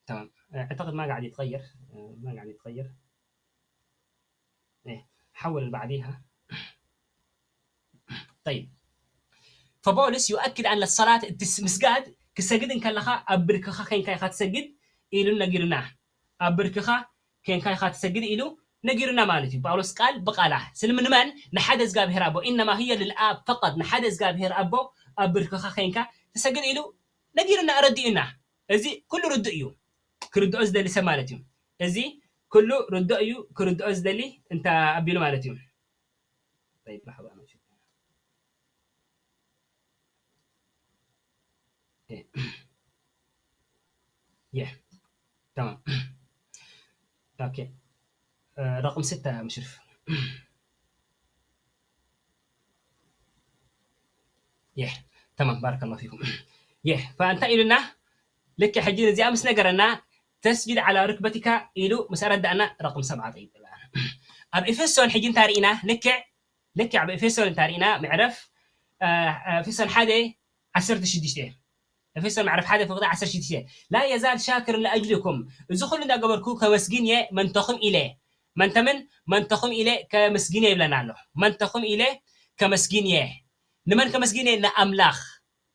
تمام. أعتقد ما قاعد يتغير. ما قاعد يتغير. إيه. حول اللي بعديها. طيب. فبولس يؤكد أن الصلاة እቲ ስ-፣ ምስጋድ ክሰግድ እንከለኻ ኣብ ብርክኻ ኬንካ ኢኻ ትሰግድ ኢሉ ነጊሩና። ኣብ ብርክኻ ኬንካ ኢኻ ትሰግድ ኢሉ ነጊሩና ማለት እዩ። ጳውሎስ ቃል ብቃላ። ስልሚ ንመን? ንሓደ እግዚኣብሔር ኣቦ። إنما هي للآب فقط። ንሓደ እግዚኣብሔር ኣቦ ኣብ ብርክኻ ኬንካ ትሰግድ ኢሉ ነጊሩና፣ ኣረዲኡና። እዚ ኩሉ ርዱእ እዩ። ክርድኦ ዝደሊ ሰብ ማለት እዩ። እዚ ኩሉ ርዱእ እዩ፣ ክርድኦ ዝደሊ እንተ ኣቢሉ ማለት እዩ። طيب، لحظة، أنا أشوف. إيه. يه. تمام. أوكي. آه، رقم ستة يا مشرف. يه. تمام، بارك الله فيكم. يه. فأنت إلنا ልክዕ ሕጂ ነዚኣ ምስ ነገረና፣ تسجد على ركبتك ኢሉ ምስ ኣረዳእና፣ ረቅም ሰብዓ ጠይብ። ኣብ ኤፌሶን ሕጂ እንታይ ርኢና? ልክዕ፣ ልክዕ ኣብ ኤፌሶን እንታይ ርኢና? ምዕረፍ፣ አ፣ ኤፌሶን ሓደ ዓሰርተ ሽዱሽተ። ኤፌሶን ምዕረፍ ሓደ ፍቕዲ ዓሰርተ ሽዱሽተ። لا يزال شاكرا لأجلكم። እዚ ኩሉ እንዳገበርኩ ከመስግን እየ መንተኹም ኢለ። መንተምን? መንተኹም ኢለ ከመስግን እየ ይብለና ኣሎ። መንተኹም ኢለ ከመስግን እየ። ንመን ከመስግን እየ? ንኣምላኽ።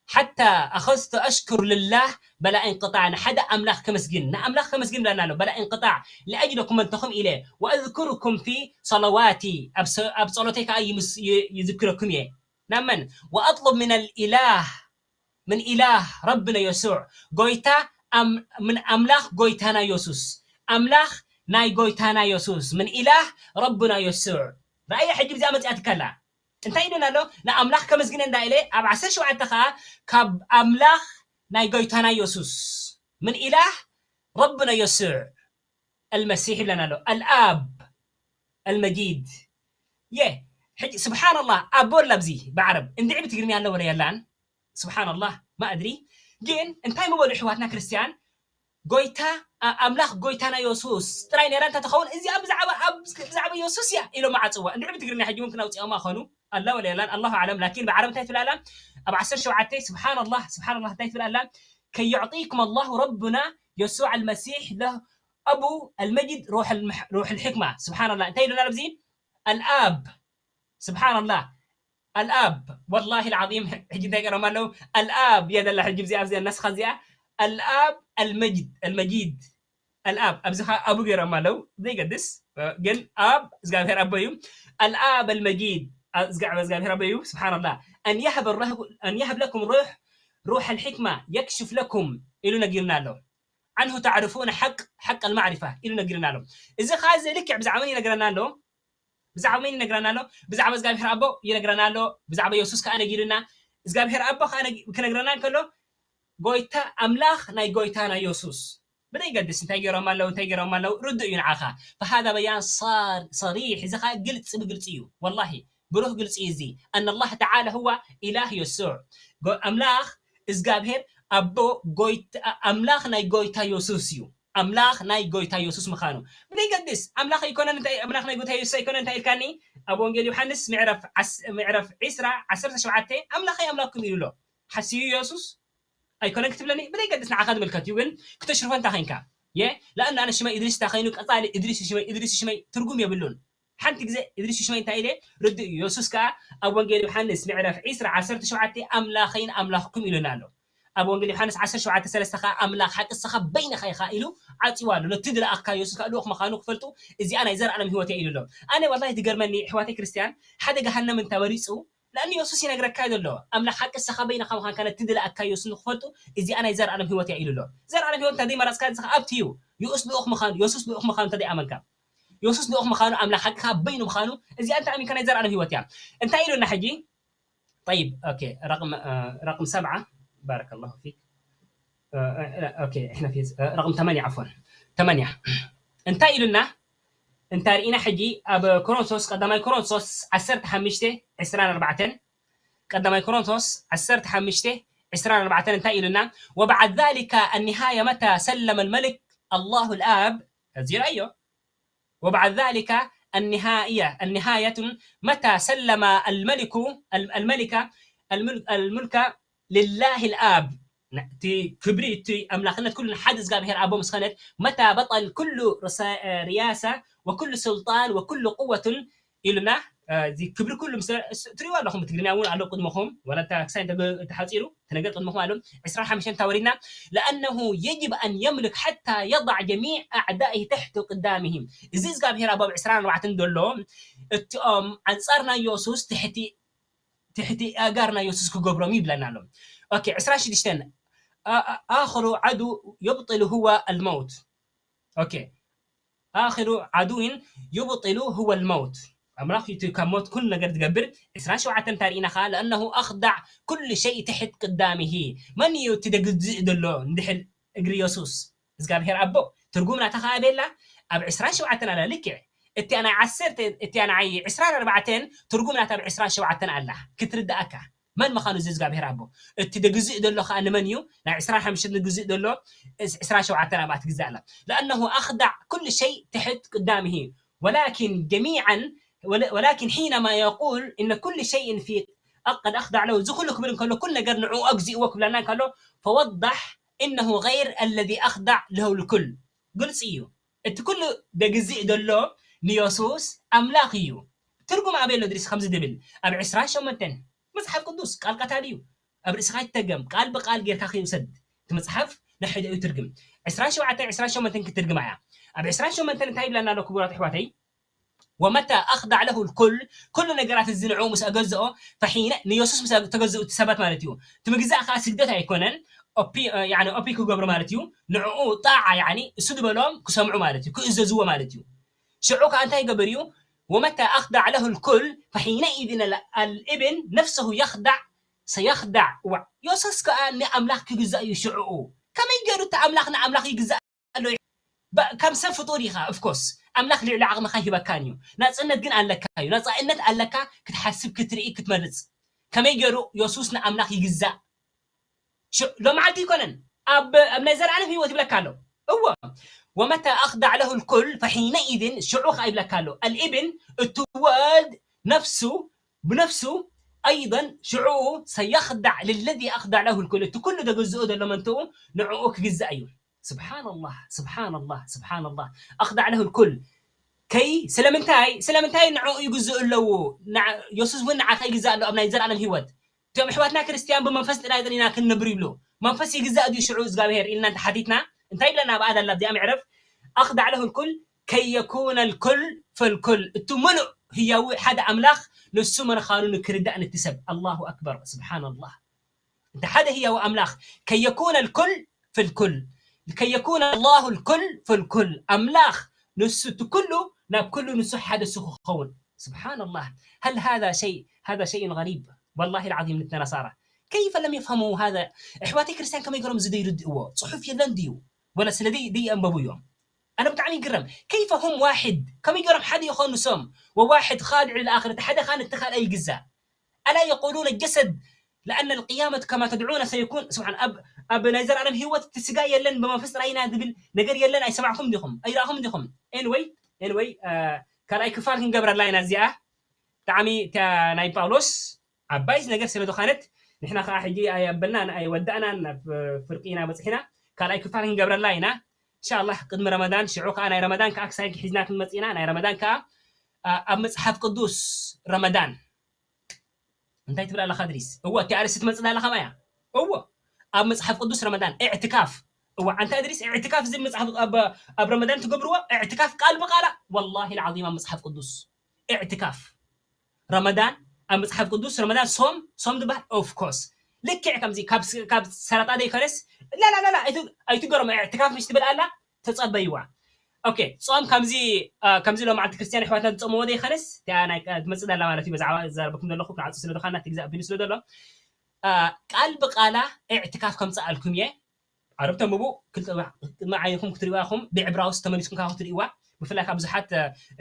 حتى أخذت أشكر لله بلا انقطاع። ንሓደ ኣምላኽ ከመስግን፣ ንኣምላኽ ከመስግን ብለና ኣሎ። بلا انقطاع لأجلكم መንተኹም ኢለ። وأذكركم في صلواتي ኣብ ሰ-፣ ኣብ ጸሎተይ ከኣ ይምስ-፣ ይ-፣ ይዝክረኩም እየ። ናብ መን? وأطلب من الإله من إله ربنا يسوع ጎይታ ኣም-፣ ምን ኣምላኽ ጎይታና የሱስ። ኣምላኽ ናይ ጎይታና የሱስ። من إله ربنا يسوع። ረኣያ ሕጂ ብዚኣ መጺኣትካ ኣላ። እንታይ ኢሉና ኣሎ? ንኣምላኽ ከመስግን እንዳ ኢለ ኣብ ዓሰርተ ሸውዓተ ከኣ ካብ ኣምላኽ ናይ ጎይታና የሱስ من إله ربنا يسوع المسيح ይብለና ኣሎ። الآب المجيد። የ፣ ሕጂ ስብሓንላህ ኣቦ ኣላ ኣብዚ ብዓረብ እንድዒ ብትግርኛ ኣሎ ወለ የላን። ስብሓንላህ ما أدري። ግን እንታይ ምበሉ ኣሕዋትና ክርስትያን ጎይታ ኣምላኽ ጎይታና የሱስ ጥራይ ነይራ እንተትኸውን እዚኣ ብዛዕባ የሱስ እያ ኢሎም ዓፅዋ። እንድዒ ብትግርኛ ሕጂ እውን ክነውፅኦማ ኾኑ ኣላ ወላ የላን ኣላሁ ኣዕለም። ላኪን ብዓረብ እንታይ ትብል ኣላ? ኣብ ዓሰርተ ሸውዓተ ስብሓንላህ ስብሓንላህ እንታይ ትብል ኣላ? ከዩዕጢኩም ኣላሁ ረቡና የሱዕ ኣልመሲሕ ለህ ኣቡ ኣልመጅድ ሩሕ ልሕክማ። ስብሓንላህ እንታይ ኢሉና ኣብዚ? ኣልኣብ ስብሓንላህ ኣልኣብ ወላሂ ልዓዚም ሕጂ እንታይ ገይሮም ኣለዉ? ኣልኣብ እያ ዘላ ሕጂ እዚኣ እዚኣ ነስኻ እዚኣ ኣልኣብ ኣልመጅድ ኣልመጂድ ኣልኣብ ኣብዚ ከዓ ኣቡ ገይሮም ኣለዉ ዘይገድስ ግን ኣብ እግዚኣብሔር ኣቦ እዩ። ኣልኣብ ኣልመጂድ እግዚኣብሔር ኣቦ እዩ። ስብሓንላህ ኣን የህብ ለኩም ሩሕ ሩሕ ኣልሕክማ የክሽፍ ለኩም ኢሉ ነጊሩና ኣሎ። ዓንሁ ተዕርፉነ ሓቅ ሓቅ ኣልማዕሪፋ ኢሉ ነጊሩና ኣሎ። እዚ ከዓ እዚ ልክዕ ብዛዕባ መን ይነግረና ኣሎ? ብዛዕባ መን ይነግረና ኣሎ? ብዛዕባ እግዚኣብሔር ኣቦ ይነግረና ኣሎ። ብዛዕባ የሱስ ከዓ ነጊሩና እግዚኣብሔር ኣቦ ከዓ ክነግረና እንከሎ ጎይታ ኣምላኽ ናይ ጎይታና የሱስ ብደይ ገድስ እንታይ ገይሮም ኣለዉ እንታይ ገይሮም ኣለዉ ርዱእ እዩ ንዓኻ። فهذا بيان صريح እዚ ከዓ ግልፂ ብግልፂ እዩ ወላሂ ብሩህ ግልፂ እዩ እዚ። أن الله تعالى هو إله يسوع ኣምላኽ እግዚኣብሔር ኣቦ ኣምላኽ ናይ ጎይታ የሱስ እዩ። ኣምላኽ ናይ ጎይታ የሱስ ምዃኑ ብደይ ገድስ ኣምላኽ ኣይኮነን እንታይ ኣምላኽ ናይ ጎይታ የሱስ ኣይኮነን እንታይ ኢልካኒ? ኣብ ወንጌል ዮሃንስ ምዕራፍ ምዕራፍ ዒስራ ዓሰርተ ሸውዓተ ኣምላኸይ ኣምላኽኩም ኢሉ ኣሎ። ሓስዩ የሱስ ኣይኮነን ክትብለኒ ብደይ ገድስ ንዓኻ ዝምልከት እዩ ግን ክተሽርፎ እንታይ ኸይንካ የ ለኣን ኣነ ሽመይ እድሪስ እንታይ ኸይኑ ቀፃሊ እድሪስ ሽመይ እድሪስ ሽመይ ትርጉም የብሉን። ሓንቲ ግዜ እድሪስ ሽመይ እንታይ ኢለ ርድእ እዩ። የሱስ ከዓ ኣብ ወንጌል ዮሃንስ ምዕራፍ ዒስራ ዓሰርተ ሸውዓተ ኣምላኸይን ኣምላኽኩም ኢሉና ኣሎ። ኣብ ወንጌል ዮሃንስ ዓሰርተ ሸውዓተ ሰለስተ ከዓ ኣምላኽ ሓቂ ንስኻ በይንኻ ኢኻ ኢሉ ዓፂዋ ኣሎ። ነቲ ዝለኣኽካ የሱስ ከዓ ልኡኽ ምዃኑ ክፈልጡ እዚኣ ናይ ዘርኣለም ህይወት እያ ኢሉ ኣሎ። ኣነ ወላሂ ዝገርመኒ ኣሕዋተይ ክርስትያን ሓደ ገሃነም እንተመሪፁ ለኣኒ የሱስ ይነግረካ ዘሎ ኣምላኽ ሓቂ ንስኻ በይንኻ ምዃንካ ነቲ ዝለኣካ የሱስ ንክፈልጡ እዚኣ ናይ ዘርኣለም ህይወት እያ ኢሉ ኣሎ። ዘርኣለም ህይወት እንተዘይመረፅካ ንስኻ ኣብቲ እዩ የሱስ ልኡኽ ምዃኑ የሱስ ልኡኽ ምዃኑ እንተዘይኣመንካ የሱስ ልኡኽ ምዃኑ ኣምላኽ ሓቂ ከዓ በይኑ ምዃኑ እዚኣ እንታይ ኣሚንካ ናይ ዘርኣለም ህይወት እያ። እንታይ ኢሉና ሕጂ? طيب اوكي رقم رقم سبعة بارك الله فيك اوكي احنا في رقم ثمانية عفوا ثمانية እንታይ ኢሉና እንታይ ርኢና ሕጂ ኣብ ኮሮንቶስ ቀዳማይ ኮሮንቶስ ዓሰርተ ሓሙሽተ ዕስራን ኣርባዕተን ቀዳማይ ኮሮንቶስ ዓሰርተ ሓሙሽተ ዕስራን ኣርባዕተን እንታይ ኢሉና وبعد ذلك النهاية متى سلم الملك الله الآب እዚኣ እዮ وبعد ذلك النهاية النهاية متى سلم الملك الملك الملك لله الآب እቲ ክብሪ እቲ ኣምላኽነት ኩሉ ንሓደ እግዚኣብሔር ኣቦ ምስ ኸነት متى بطل كل رياسة وكل سلطان وكل قوة ኢሉና እዚ ክብሪ ኩሉ ምስ ትሪእዎ ኣለኹም ብትግርኛ እውን ኣሎ ቅድመኹም ወላ ክሳይ ተሓፂሩ እቲ ነገር ቅድመኹም ኣሎ ዕስራን ሓሙሽተን ታወሪድና لأنه يجب أن يملك حتى يضع جميع أعدائه تحت قدامه እዚ እግዚኣብሔር ኣቦ ኣብ ዕስራን ኣርባዕተን ዘሎ እቲኦም ኣንፃር ናይ የሱስ ትሕቲ ትሕቲ ኣእጋር ናይ የሱስ ክገብሮም ይብለና ኣሎ። ኦኬ ዕስራን ሽዱሽተን ኣኽሩ ዓዱ የብጥሉ ህወ ኣልመውት ኦኬ ኣኽሩ ዓዱዊን ዩብጢሉ ህወ ልመውት ኣምላኽ እዩ ካብ ሞት ኩሉ ነገር ዝገብር። ዕስራን ሸውዓተን እንታይ ርኢና ከዓ ለኣነሁ ኣኽዳዕ ኩሉ ሸይ ትሕት ቅዳሚሂ መን እዩ እቲ ደግዝእ ዘሎ እንድሕር እግሪ የሱስ እግዚኣብሔር ኣቦ ትርጉም ናታ ከዓ ቤላ ኣብ ዕስራን ሸውዓተን ኣላ ልክዕ እቲያ ናይ ዓሰርተ እቲያ ናይ ዕስራን ኣርባዕተን ትርጉም ናታ ኣብ ዕስራን ሸውዓተን ኣላ ክትርድኣካ መን ምዃኑ እዚ እግዚኣብሔር ኣቦ እቲ ድግዝእ ዘሎ ከዓ ንመን እዩ ናይ ዕስራን ሓሙሽተን ድግዝእ ዘሎ ዕስራን ሸውዓተን ኣብኣ ትግዛእ ኣላ ለኣነሁ ኣኽዳዕ ኩሉ ሸይ ትሕት ቅዳምሂ ወላኪን ጀሚዓን ወላኪን ሒነማ የቁል እነ ኩሉ ሸይን ፊ ቀድ ኣኽዳዕ ለሁ እዚ ኩሉ ክብል እንከሎ ኩሉ ነገር ንዕኡ ኣግዚእዎ ክብለና እንከሎ ፈወዳሕ እነሁ ገይር ኣለዚ ኣኽዳዕ ለሁ ልኩል ግልፂ እዩ እቲ ኩሉ ደግዝእ ዘሎ ንየሱስ ኣምላኽ እዩ ትርጉም ኣበይ ኣሎ ድሪስ ከምዚ ድብል ኣብ ዕስራን ሸሞንተን መፅሓፍ ቅዱስ ቃል ቀታሊ እዩ ኣብ ርእስኻ ይተገም ቃል ብቃል ጌርካ ከይውሰድ እቲ መፅሓፍ ንሕደ እዩ ትርግም ዕስራን ሸውዓተን ዕስራን ሸሞንተን ክትርግማ እያ ኣብ ዕስራን ሸሞንተን እንታይ ይብለና ኣሎ ክቡራት ኣሕዋተይ ወመታ ኣኽዳዕ ለሁ ልኩል ኩሉ ነገራት እዚ ንዕኡ ምስ ኣገዝኦ ፈሒነ ንየሱስ ምስ ተገዝኡ እቲ ሰባት ማለት እዩ እቲ ምግዛእ ከዓ ስግደት ኣይኮነን ኦፒ ክገብሩ ማለት እዩ ንዕኡ ጣዓ ያኒ እሱ ዝበሎም ክሰምዑ ማለት እዩ ክእዘዝዎ ማለት እዩ ሽዑ ከዓ እንታይ ይገብር እዩ ومتى أخضع له الكل فحينئذ الابن نفسه يخضع سيخضع የሱስ ከዓ ንኣምላኽ ክግዛእ እዩ ሽዕኡ ከመይ ገይሩ እቲ ኣምላኽ ንኣምላኽ ይግዛእ ኣሎ ከም ሰብ ፍጡር ኢኻ ኦፍኮርስ ኣምላኽ ልዕሊ ዓቕምኻ ይህበካን እዩ ናፅነት ግን ኣለካ እዩ ናፃእነት ኣለካ ክትሓስብ ክትርኢ ክትመርፅ ከመይ ገይሩ የሱስ ንኣምላኽ ይግዛእ ሎመዓልቲ ይኮነን ኣብ ናይ ዘርኣለም ህይወት ይብለካ ኣሎ እወ። ومتى أخضع له الكل فحينئذ ሽዑ ኸዓ ይብለካ ኣሎ። الابن እቲ ወልድ ነፍሱ ብነፍሱ أيضا ሽዑ سيخضع للذي أخضع له الكل እቲ ኩሉ ዘግዝኦ ዘሎ መንትኡ ንዕኡ ክግዛእ እዩ። سبحان الله سبحان الله سبحان الله أخضع له الكل ከይ ስለምንታይ ስለምንታይ ንዕኡ ይግዝኡ ኣለዉ? ንዓ- የሱስ እውን ንዓኻ ይግዛእ ኣሎ ኣብ ናይ ዘላለም ህይወት። እቶም ኣሕዋትና ክርስትያን ብመንፈስ ጥራይ ኢና ክንነብር ይብሉ። መንፈስ ይግዛእ ድዩ ሽዑ እግዚኣብሄር ኢልና እንተሓቲትና እንታይ ይብለና ኣብ ኣዳላ ኣብዚኣ መዕረፍ? أخضع له الكل كي يكون الكل فالكل እቲ ምሉእ ህያዊ ሓደ ኣምላኽ ንሱ መን ኻኑ ንክርዳእ ነቲ ሰብ ኣላሁ ኣክበር ስብሓንላህ እቲ ሓደ ህያዊ ኣምላኽ كي يكون الكل فالكل كي يكون الله الكل فالكل ኣምላኽ ንሱ እቲ ኩሉ ናብ ኩሉ ንሱ ሓደ እሱ ክኸውን ስብሓንላህ هل هذا شيء هذا شيء غريب والله العظيم ንትና ነሳራ كيف لم يفهموا هذا ኣሕዋተይ ክርስትያን ከመይ ገሮም እዚ ዘይርድእዎ ፅሑፍ የለን ድዩ ወላ ስለ ደይ ደይኣንበቡ እዮም ኣነ ብጣዕሚ ይግረም كيف هم واحد ከመይ ገሮም ሓደ ይኾኑ ሶም وواحد خاضع للآخر እቲ ሓደ ኻን እቲ ካልኣይ ይግዛእ ألا يقولون الجسد لأن القيامة كما تدعون سيكون سبحان ኣብ ኣብ ናይ ዘላለም ህይወት እቲ ስጋ የለን ብመንፈስ ጥራይ ኢና ዝብል ነገር የለን ኣይሰማዕኩም ዲኹም ኣይረኣኹም ዲኹም anyway anyway ካልኣይ ክፋል ክንገብረላ ኢና እዚኣ ብጣዕሚ እታ ናይ ጳውሎስ ዓባይ ነገር ስለ ዝኾነት ንሕና ከዓ ሕጂ ኣየንበልናን ኣይወዳእናን ናብ ፍርቂ ኢና በፅሒና ካልኣይ ክፋል ክንገብረላ ኢና እንሻላ ቅድሚ ረመዳን ሽዑ ከዓ ናይ ረመዳን ከዓ ክሳይ ሒዝና ክንመፅእ ኢና ናይ ረመዳን ከዓ ኣብ መፅሓፍ ቅዱስ ረመዳን እንታይ ትብል ኣለኻ ድሪስ እዎ እቲ ኣርእስቲ ትመፅእ ኣለኻ ማያ እዎ ኣብ መፅሓፍ ቅዱስ ረመዳን እዕትካፍ እዋ ኣንታ ድሪስ እዕትካፍ እዚ መፅሓፍ ኣብ ረመዳን ትገብርዎ እዕትካፍ ቃል ብቃላ ወላሂ ልዓዚም ኣብ መፅሓፍ ቅዱስ እዕትካፍ ረመዳን ኣብ መፅሓፍ ቅዱስ ረመዳን ሶም ሶም ዝበሃል of course ልክዕ ከምዚ ካብ ሰላጣ ዘይኮነስ ላላላላ ኣይትገረሞ እዕትካፍ ምሽ ትብል ኣላ ተፀበይዋ ኦኬ ፆም ከምዚ ከምዚ ሎም ዓልቲ ክርስትያን ኣሕዋትና ዝፀምዎ ዘይኮነስ እቲኣ ናይ ትመፅእ ዘላ ማለት እዩ ብዛዕባ ዝዛረበኩም ዘለኹ ክዓፁ ስለ ዝኾና ትግዛእ ቢሉ ስለ ዘሎ ቃል ብቃላ እዕትካፍ ከምፅኣልኩም እየ ዓረብ ተንብቡ ቅድሚ ዓይንኹም ክትሪእዋ ኢኹም ብዕብራውስ ተመሊስኩም ካብ ክትሪእዋ ብፍላይ ካብ ብዙሓት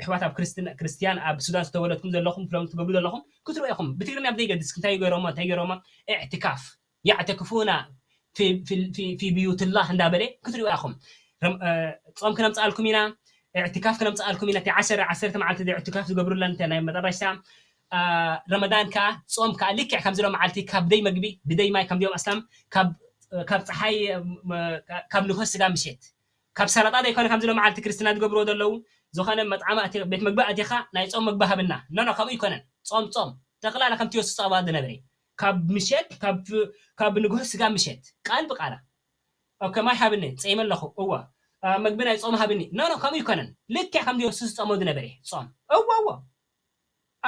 ኣሕዋት ኣብ ክርስትያን ኣብ ሱዳን ዝተወለድኩም ዘለኹም ፍሎም ትገብሩ ዘለኹም ክትሪእዋ ኢኹም ብትግርኛ ብዘይገድስ እንታይ ገይሮሞ እንታይ ገይሮሞ እዕትካፍ ያዕተክፉና ፊ ብዩትላህ እንዳበለ ክትሪእዋ ኢኹም ጾም ክነምፅኣልኩም ኢና እዕትካፍ ክነምፅኣልኩም ኢና እቲ ዓሰር ዓሰርተ መዓልቲ እዕትካፍ ዝገብሩለን ናይ መጠረሽታ ረመዳን ከዓ ጾም ከዓ ልክዕ ከምዚ ሎም መዓልቲ ካብ ደይ መግቢ ብደይ ማይ ከምዚኦም ኣስላም ካብ ፀሓይ ካብ ንግሆ ስጋ ምሸት ካብ ሰላጣ ዘይኮነ ከምዚ ሎም መዓልቲ ክርስትና ዝገብርዎ ዘለዉ ዝኾነ መጥዓሚ ቤት መግቢ ኣቲኻ ናይ ጾም መግቢ ሃብና ኖኖ ከምኡ ይኮነን ጾም ጾም ጠቕላላ ከምቲ የሱስ ጸባ ዝነብረ ካብ ምሸት ካብ ንግሆ ስጋ ምሸት ቃል ብቃላ ኦከ ማይ ሃብኒ ጸይመ ኣለኹ እወ መግቢ ናይ ጾም ሃብኒ ኖኖ ከምኡ ይኮነን ልክዕ ከምቲ የሱስ ዝጸሞ ዝነበረ ጾም እወ እወ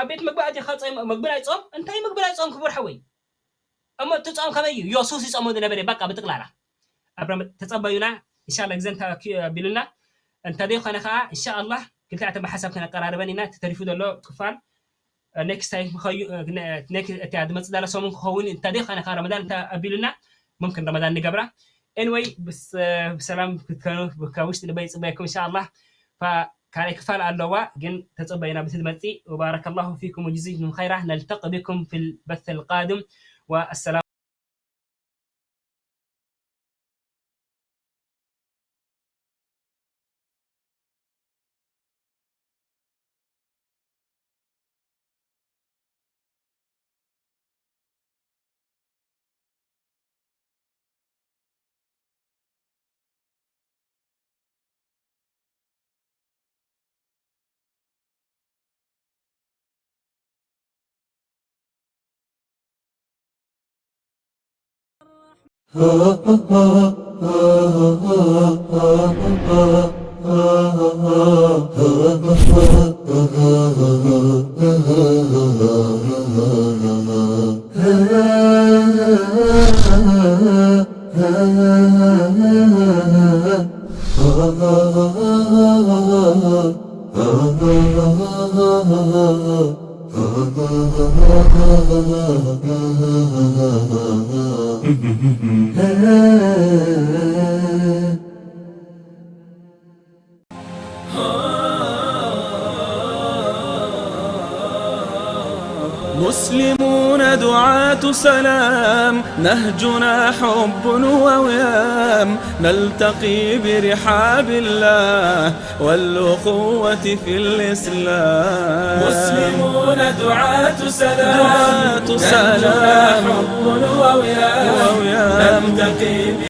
ኣብ ቤት መግቢ ኣቲኻ ጾም መግቢ ናይ ጾም እንታይ መግቢ ናይ ጾም ክቡር ሓወይ እሞ እቲ ጾም ከመይ እዩ የሱስ ይጸሞ ዝነበረ በቃ ብጥቅላላ ኣብ ተጸበዩና እንሻላ ግዘ እንተ ኣቢሉና እንተዘይኮነ ከዓ እንሻኣላህ ክልቲኣተን ብሓሳብ ከነቀራርበን ኢና ተተሪፉ ዘሎ ክፋል ኔክስት ታይም እቲያ ዝመፅእ ዘላ ሰሙን ክኸውን እንተዘይኮነ ከዓ ረመዳን እንተ ኣቢሉና ሙምክን ረመዳን ንገብራ ኤንወይ ብሰላም ክትከኑ ካብ ውሽጢ ልበይ ይፅበየኩም እንሻኣላህ ካልኣይ ክፋል ኣለዋ ግን ተፀበዩና ብቲ ዝመፅእ وبارك الله فيكم وجزيكم خيرا نلتقي بكم في البث القادم والسلام مسلمون دعاة سلام، نهجنا حب ووئام، نلتقي برحاب الله والأخوة في الإسلام. مسلمون دعاة سلام، دعاة سلام. نهجنا حب ووئام، ووئام. نلتقي